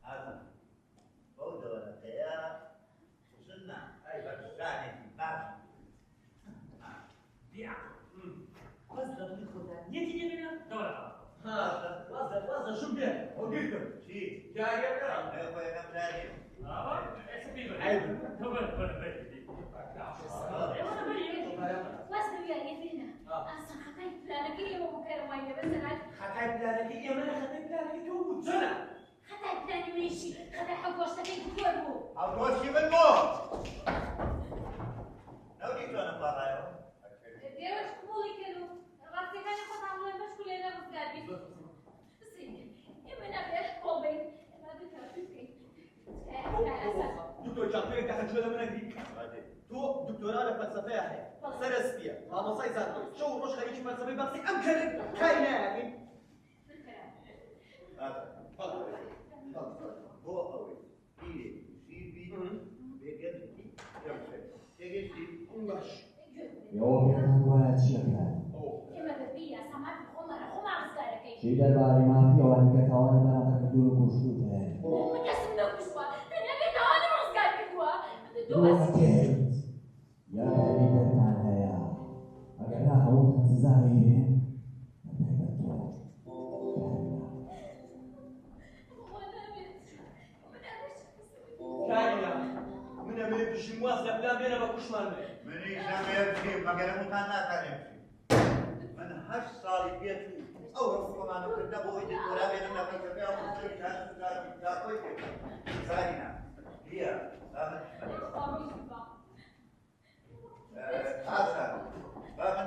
ئازم بەو دەوەرەقەیە ژن نا، ئەی بە ژانێکی باش. بیعەقڵ. بەس لە دڵی خۆتا نیەتی لێ بێنە دەوەرەقە. ها، وازە ژن بێ. ئەو گرتم. چی؟ یاریەکە. ئەی خۆ یەکەم جاری. ئاوا، ئێستا پێی بەرە. عەیب. تۆ بەرە، بەرە، بەرە. ئێوە بەری. واز لەو یاریە بێنە. ئاسان خەتای پلانەکەی ئێمە بوو کەرم وای لێ بەسەرهات. خەتای پلانەکەی ئێمە نە خەتای پلانەکەی تۆ بوو جەنە. خەتای پلانی منیشی خەتای حەوگۆشتەکەی دکتۆر بوو. حەوگۆشتی من بوو. نەوتی تۆ نەپاڕایەوە. ئێوەش قبوڵی کرد و ڕاستیەکانی خۆتان بڵێن بەشکو لێ نەڕزگار بین. بسین ئێمە نابێ کۆڵ بین. ئێمە بتەوە بکەین. تکایە ئاسان. دکتۆر جان، تۆ یەک دەقە گوێ لە من ئەگری؟ تۆ دکتۆرا لە فەلسەفەیە هەیە. سەرە سپیە. مامۆستای زانکۆی. شەو و ڕۆژ خەریکی فەلسەفەی بەخسی ئەم کەرە کاری نایەکەی. بۆ ئەوەی پیرێکی ژیر بی، بێ گەنجێکی گەمژە بی. تێگەیشتی؟ باش. ئێوە پێتان وایە چیەکەن؟ ئێمە بەپێی یاسا مافی خۆمانە خۆمان ڕزگارەکەین. چی دەربارەی مافی ئەوانەی کە تاوانە بەرامبەر کردوون و کوشتووتن؟ من کەسم نەکوشتووە، تەنیا بێتاوانم ڕزگار کردووە. تۆ درۆ باسی ئەکەیت. یا یاری دەرتان هەیە. ئەگەر نا هەمووتان سزا ئەیرێن، بەتایبەت تۆ. کارینا. خۆ نابێت. من نابێت. کارینا، من ئەمەوێ بژیم واز لە پلان بێنە بە کوشمان بێ. منیش نامەوێ بژیم، مەگەر هەمووتان ناتانێ بژیم. من 8 ساڵی پێچوو ئەو هەموو خۆمانە کردە بۆ ئەوەی دکتۆرا بێنم لە فەلسەفەیە و مستەوی زانست و خۆی پێ بکە. کارینا، بیە، با من خوا بژی با. ئاسان، با من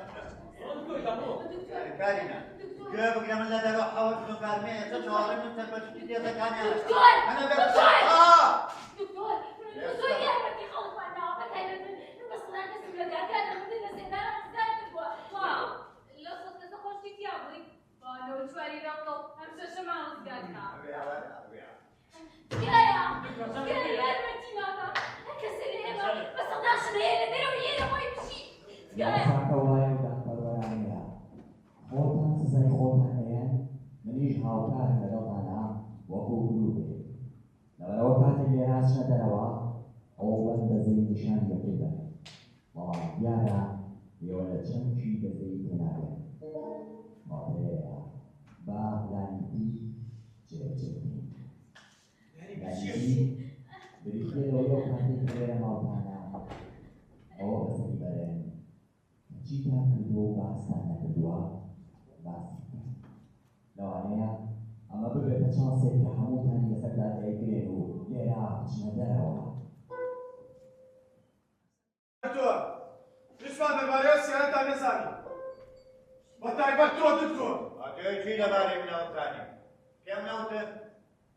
دکتۆر، کارینا، دکتۆر، گوێ بگرە من لە دەرەوە حەوت ژن ئێستا چاوەڕێم من سەرپەرشتی تێزەکانیان. دکتۆر، من ئەبێ دکتۆر! ئا! دکتۆر، تۆ زۆر یارمەتی خەڵکمان داوە، بە تایبەت من. من بە سەدان کەسم لە دادگا لە مردن لە زیندان ڕزگار کردووە. وا لە سەد کەسە خۆشی تیا بووی؟ با لەوە چواری لەقڵ ئەم شەشەمان ڕزگار کا. ئەبێ، ئەوە، ئەبێ. تکایە، تکایە یارمەتیمان بە. هەر کەسێ لە ئێمە بە سەدان شت هەیە لە دەرەوەی ئێرە خۆی بژی. تکایە. یاساکە وایە و دادپەروەرانەیە. خۆتان سزای خۆتان ئەیەن، منیش هاوکارم لەگەڵتانا وەکو گروپێک. لەبەرئەوە کاتێک لێرە ئەچنە دەرەوە، ئەوبەن بەزەیی نیشانی یەکتر بەن. بەڵام دیارە ئێوە لە چەمکی بەزەیی تێناگەن. کەواتە لێرەیە با پلانی بی جێبەجێ بکەین. یاری پلانی چییە؟ بی بریتییە لەوەی ئەو کاتەی کە لێرە ماوتانە ئەوە بەسەری بەرن کە چیتان کردووە و باستان نەکردووە باسی بکەن. لەوانەیە ئەمە ببێتە چانسێک کە هەمووتانی لەسەر دادگای گرێن و لێرە بچنە دەرەوە. دکتۆر، هیچمان دەربارەی ئەو سیانەتان نەزانی، بە تایبەت تۆ دکتۆر. ئەتەوێ چی لەبارەی منەوە بزانی؟ پێم نەوتن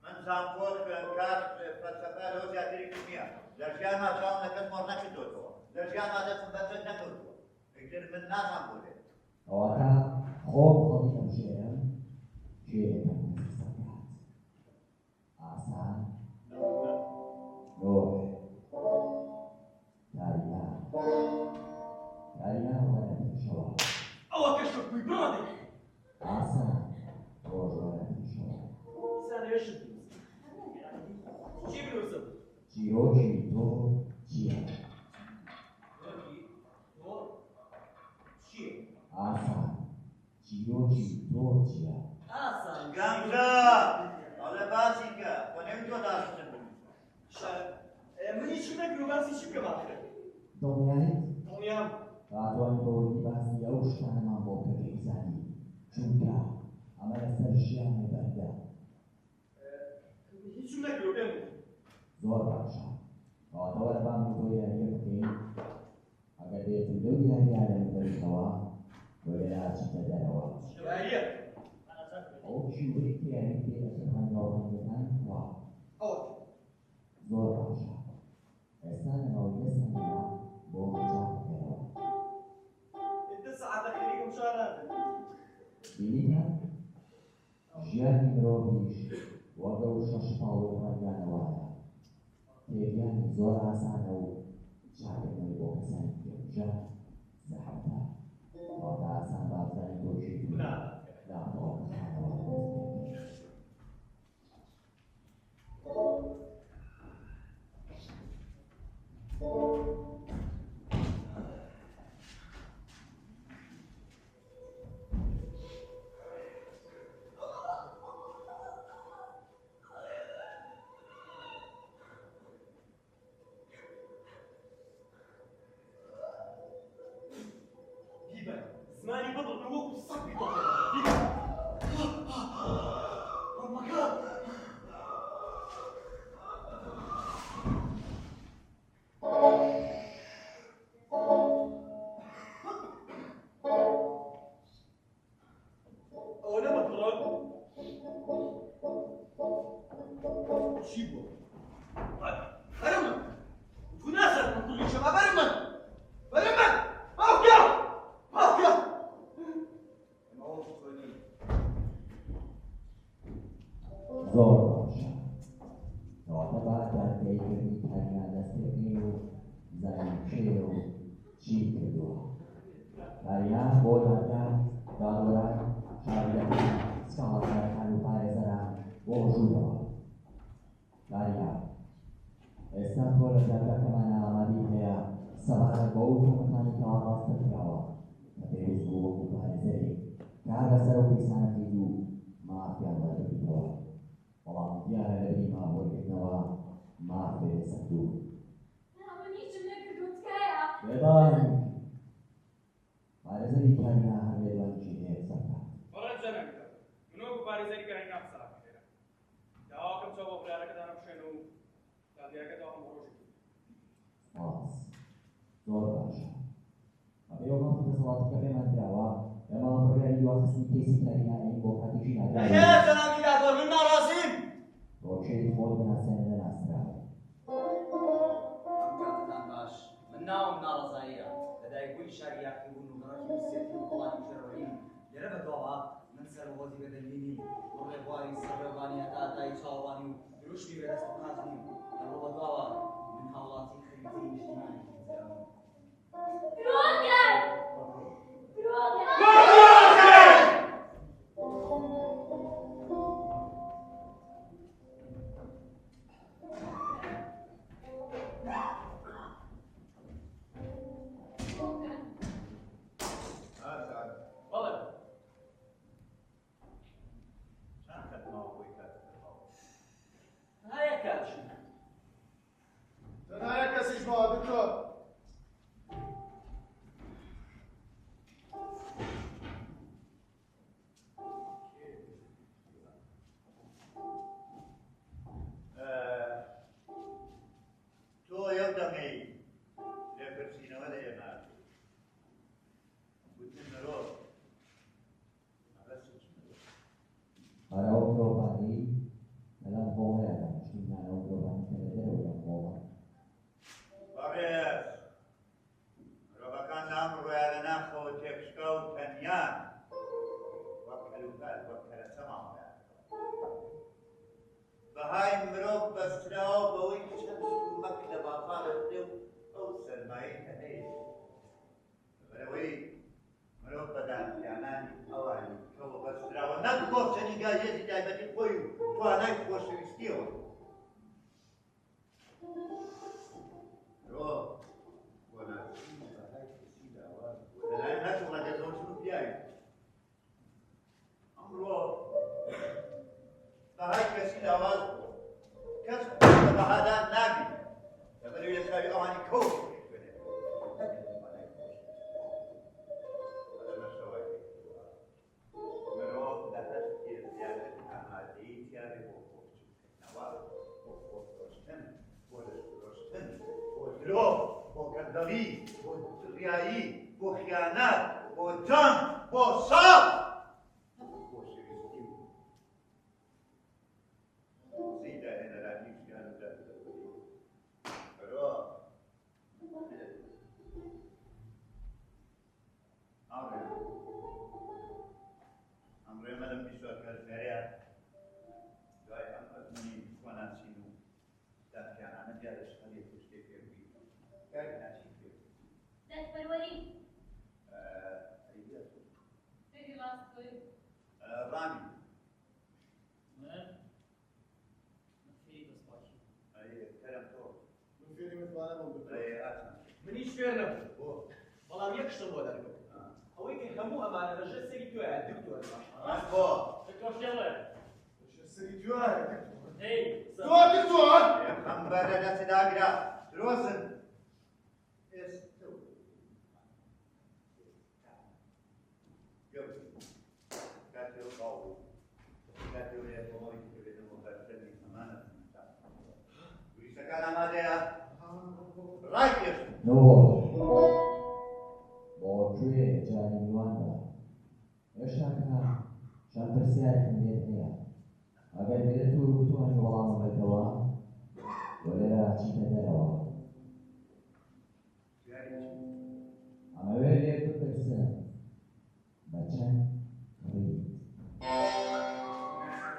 من زانکۆ خوێندکار فەلسەفە لەوە زیاترێکم نییە. لە ژیانما چاوم لە کەس مۆڕ نەکردۆتەوە، لە ژیانما دەستم بە چەک نەکەوتووە. ئیتر من نازانم بۆ دێت. کەواتە خۆم هەڵی ئەبژێرم کێ یەکەم کەس قسە بکات. ئاسان، نوح، کارینا، کارینا وەرە پێشەوە. ئەوە کەشف بووی بڕە دەی. ئاسان، ڕۆژ وەرە پێشەوە. ئینسان ئێشت بنووسم. چی بنووسم؟ چیرۆکی تۆ چییە؟ چیرۆکی تۆ چییە؟ ئاسان، چیرۆکی تۆ چییە؟ ئاسان. گەمژە! ئەڵێ باسی کە، خۆ نەویتووە داشتن بنووسم. من هیچم نەکردووە، باسی چی بکەم ئاخر؟ دڵنیایت؟ دڵنیام. ئاتوانی بە وردی باسی ئەو شتانەمان بۆ بکە کە ئەیزانی، چونکە ئەمە لەسەر ژیانێ بەردە. هیچم نەکردووە، پێم وت. زۆر باشە، کەواتە وەرە با من و تۆ یارییە بکەین. ئەگەر بێت و لەو یارییە لە من بەریتەوە، تۆ لێرە ئەچیتە دەرەوە. یارییە؟ ئەوە کیوبرێک کە یاری پێ ئەکەن ڕەنگاوڕەنگەکان کوا؟ ئەوە. زۆر باشە، ئێستا لە ماوەی دە سانیە بۆم چاک بکەرەوە. دە سەعاتە خەریکم چا نابێت. بینیتان؟ ژیانی مرۆڤیش وەک ئەو شەش پاڵۆی ڕەنگانە وایە. تێگیانی زۆر ئاسانە و چاکردنەوەی بۆ کەسانی گەمژە زەحمەتە. کەواتە ئاسان با بزانین تۆ کێیت و لە فڕۆکەخانەوە دەست پێ بکەین. بیبە زمانی ببڕن و وەکو سەگ بیتۆقێنن. بیبە. Oh my God. ئەوە نەمەکڕن. چی بووە؟ بەرە من. تو نازانم من کوڕی شەما بەرە من. بەرە من. باوکە. باوکە. ئەمە وەکو تۆ نین. زۆر باشە، کەواتە با دادگاییکردنی کارینا دەست پێ بکەین و بزانین کێیە و چی کردووە. کارینا بۆ دادگا، دادوەران، شاهیدەکان، سکاڵاکارەکان و پارێزەران بۆ ژوورەوە. کارینا، ئێستا تۆ لە دادگاکەمانە ئامادەی هەیە سەبارەت بەو تۆمەتانەی کە ئاڕاستە کراوە کە پێویست بوو وەکو پارێزەرێک کار لەسەر ئەو کەیسانە بکەیت و مافیان وەربگریتەوە، بەڵام دیارە لەبری ماف وەرگرتنەوە ماف لێ سەندوون. نا، من هیچم نەکردووە، تکایە. بێدەنگ! پارێزەری کارینا هەر لێدوانێکی هەیە قسە بکات. بەڕێز جەنابی دادوەر، من وەکو پارێزەری کارینا قسە ئەکەم لێرە. داواکەم چاو بە بڕیارەکەدا دادگایەکە داوام بۆ ڕۆژێکی تر. سپاس. زۆر باشە. بەپێی ئەو ماف و دەسەڵاتەی کە پێمان دراوە، ئێمە بڕیاری دواخستنی کەیسی کارینا ئەین بۆ کاتێکی نادیار و. نەخێر جەنابی دادوەر من ناڕازیم. تۆ کێی خۆت بناسێنە نەناسراو. ئەم کاتەتان باش. من ناوم ناڕەزاییە. لەدایکبووی شاری یاخیبوون و گەڕەکی برسێتی و کۆڵانی کوێرەوەریم. لێرە بەدواوە من سەرهۆزی بێدەنگی نیم و ڕێبواری سەر ڕێوبانی هەتا هەتایی چاوەڕوانی و دروشمی بێ دەست و قاچ نیم. لەمڕۆ بەدواوە من هاوڵاتی خەریتەی نیشتیمانێکی دزراوم. درۆگەر! درۆگەر! بەڵێ. چەند کەس ماوە بۆی کاتەکە تەواو بێت؟ تەنها یەک کاتژمێر. تەنها یەک کەسیش ماوە دکتۆر. تۆ یەو دەمەی لێپرسینەوە لە ئێمە گوتن مرۆڤ مەبەست چ مرۆڤ؟ هەر ئەو مرۆڤانەی کە لەم هۆڵەیا دانیشتوون یان ئەو مرۆڤانەی کە لە دەرەوەی ئەم هۆڵەن. بەڕێز، مرۆڤەکان لە ئەمڕۆیا لە ناخەوە تێکشکاو و تەنیان، وەک کەلوپەل، وەک کەرەسە مامەڵەیان لەگەڵ دەکرێت. بەهای مرۆڤ بەستراوە بەوەی چەند شتومەک لە بازاڕ دەکڕێ و ئەو سەرمایەی کە هەیەتی. لەبەرئەوەی مرۆڤ بە دانپیانانی ئەوانی دیکەوە بەستراوە نەک گۆشەنیگای هێزی تایبەتی خۆی و توانای خۆشەویستییەوە. مرۆڤ بۆ ناسینی بەهای کەسی لاواز بووە لەلایەن هەردوو ڕەگەزەوە ژن و پیاوی. ئەمڕۆ بەهای کەسی لاواز بووە، کەس خۆی بە بەهادار نابینێت، لەبەرئەوەی لە چاوی ئەوانی کەوە خۆی خوێنێتەوە نەک لە توانای خۆشەویستی. لەمەشەوە پێکردووە مرۆڤ لە هەر شتێ زیاتر ئامادەیی تیابێ بۆ خۆبچووککردنەوە، بۆ خۆفرۆشتن، بۆ لەشفرۆشتن، بۆ درۆ، بۆ گەندەڵی، بۆ ڕیایی، بۆ خیانەت، بۆ جەنگ، بۆ شەڕ، نەک بۆ خۆشەویستی و وزەی داهێنەرانی ژیان و دادپەروەری. مرۆڤ هاوڕێیان، ئەمڕۆ ئێمە لەم 24 کاتژمێرەیە دوای ئەم ئەزموونی خۆناسین و دانپیانانە دیارە شتەلێک و شتێک فێر بووین. کاک ناچی فێر بووی؟ دادپەروەری. ئەی بیا تۆ. فێری ڕاستگۆیی. ڕامی. من من فێری دەستپاکی بووم. ئەی کەرەم تۆ. من فێری متمانە بووم دکتۆر. ئەی ئاسان. من هیچ فێر نەبووم. بۆ؟ بەڵام یەک شتم بۆ دەرکەوت. ئەوەی کە هەموو ئەمانە لە ژێر سەری تۆیە دکتۆر. من بۆ؟ دکتۆر شێڵێ. لە ژێر سەری تۆیە دکتۆر. ئەی. تۆ دکتۆر؟ پێغەمبەر لە دەستت داگرە. درۆزن. ئێستە و ئێستا. گوێ بگرن. کاتێ ئەو باو بوو. کاتێ وەیە کۆمەڵی دیکە بێنەوە بەرچەمی هەمان ئەزموونتان. گوریسەکان ئامادەیە؟ ڕایکێشن. نوح، بۆ کوێ جاری میوان بە؟ هێشتا کە چەند پرسیارێکم لێت هەیە، ئەگەر بێت و بتوانی وەڵامم بەیتەوە، تۆ لێرە ئەچیتە دەرەوە. پرسیاری چی؟ ئەمەوێ لێت بپرسم بە چەند کڕیت؟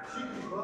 چی کردووە؟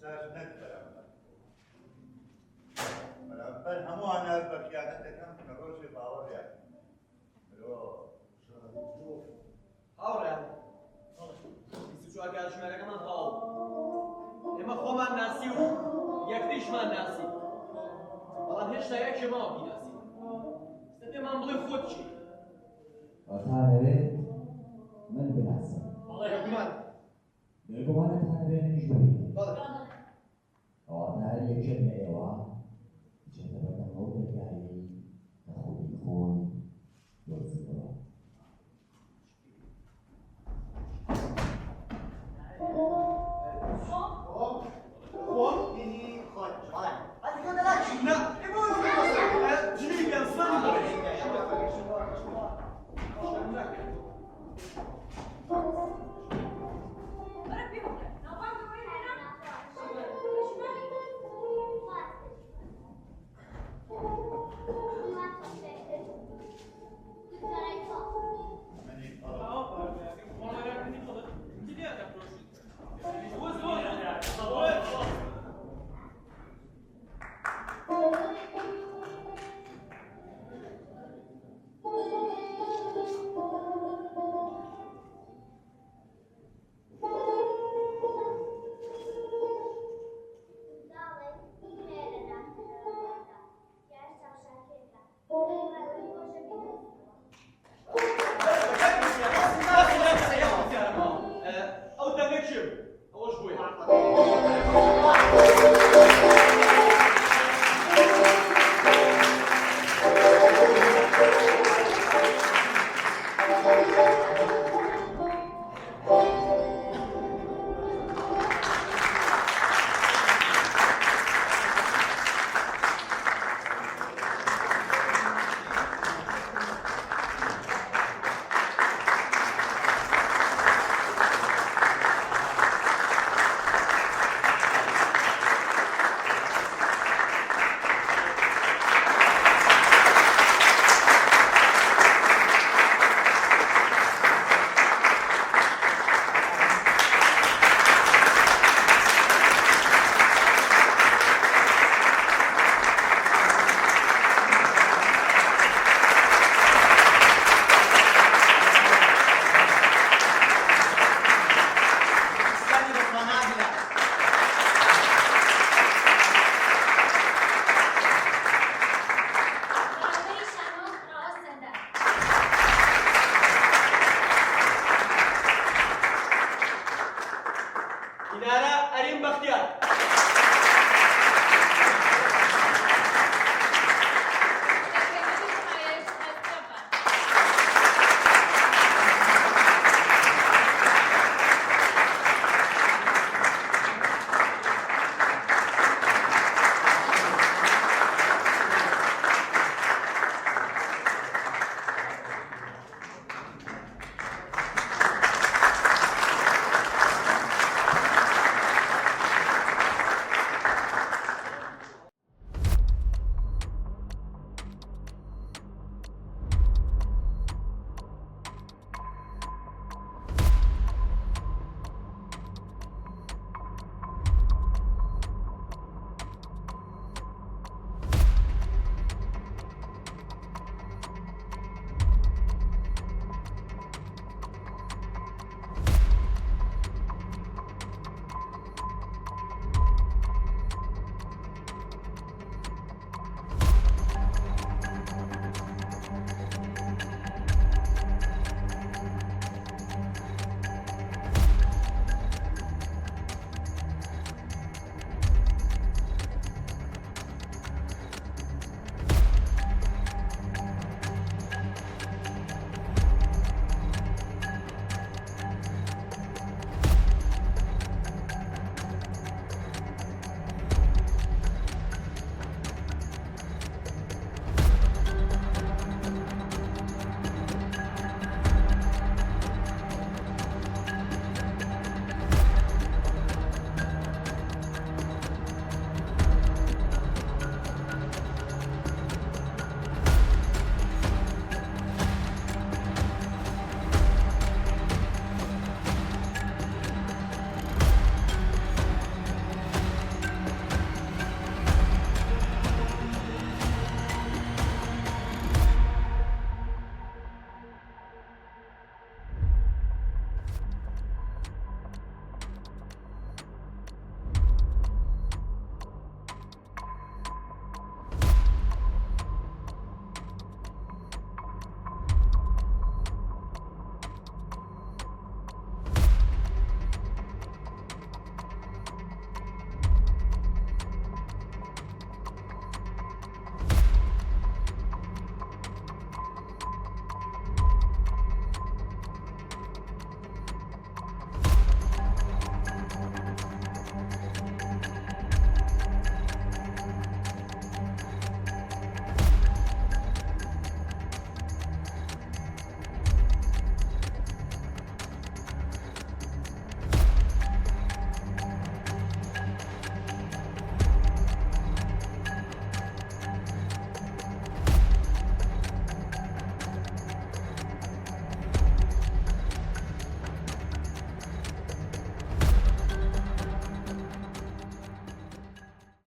ئێستاش نەک بەرامبەر تۆ، بەرامبەر هەمووان هەست بە خیانەت دەکەم کە ڕۆژێ باوەڕیان مرۆ. هاوڕێیان، 24 کاتژمێرەکەمان تەواو بوو. ئێمە خۆمان ناسی و یەکتریشمان ناسی، بەڵام هێشتا یەکێ ماوە بیناسین. ئێستا پێمان بڵێ خۆت کێی؟ ئەتانەوێت من بناسن؟ بێگومان. بێگومان ئەتانەوێت منیش ببینن. بەڵێ. کەواتە هەر یەکێک لە ئێوە بچێتە بەردەم ئەو دەرگایەی کە خودی خۆی دۆزیەوە.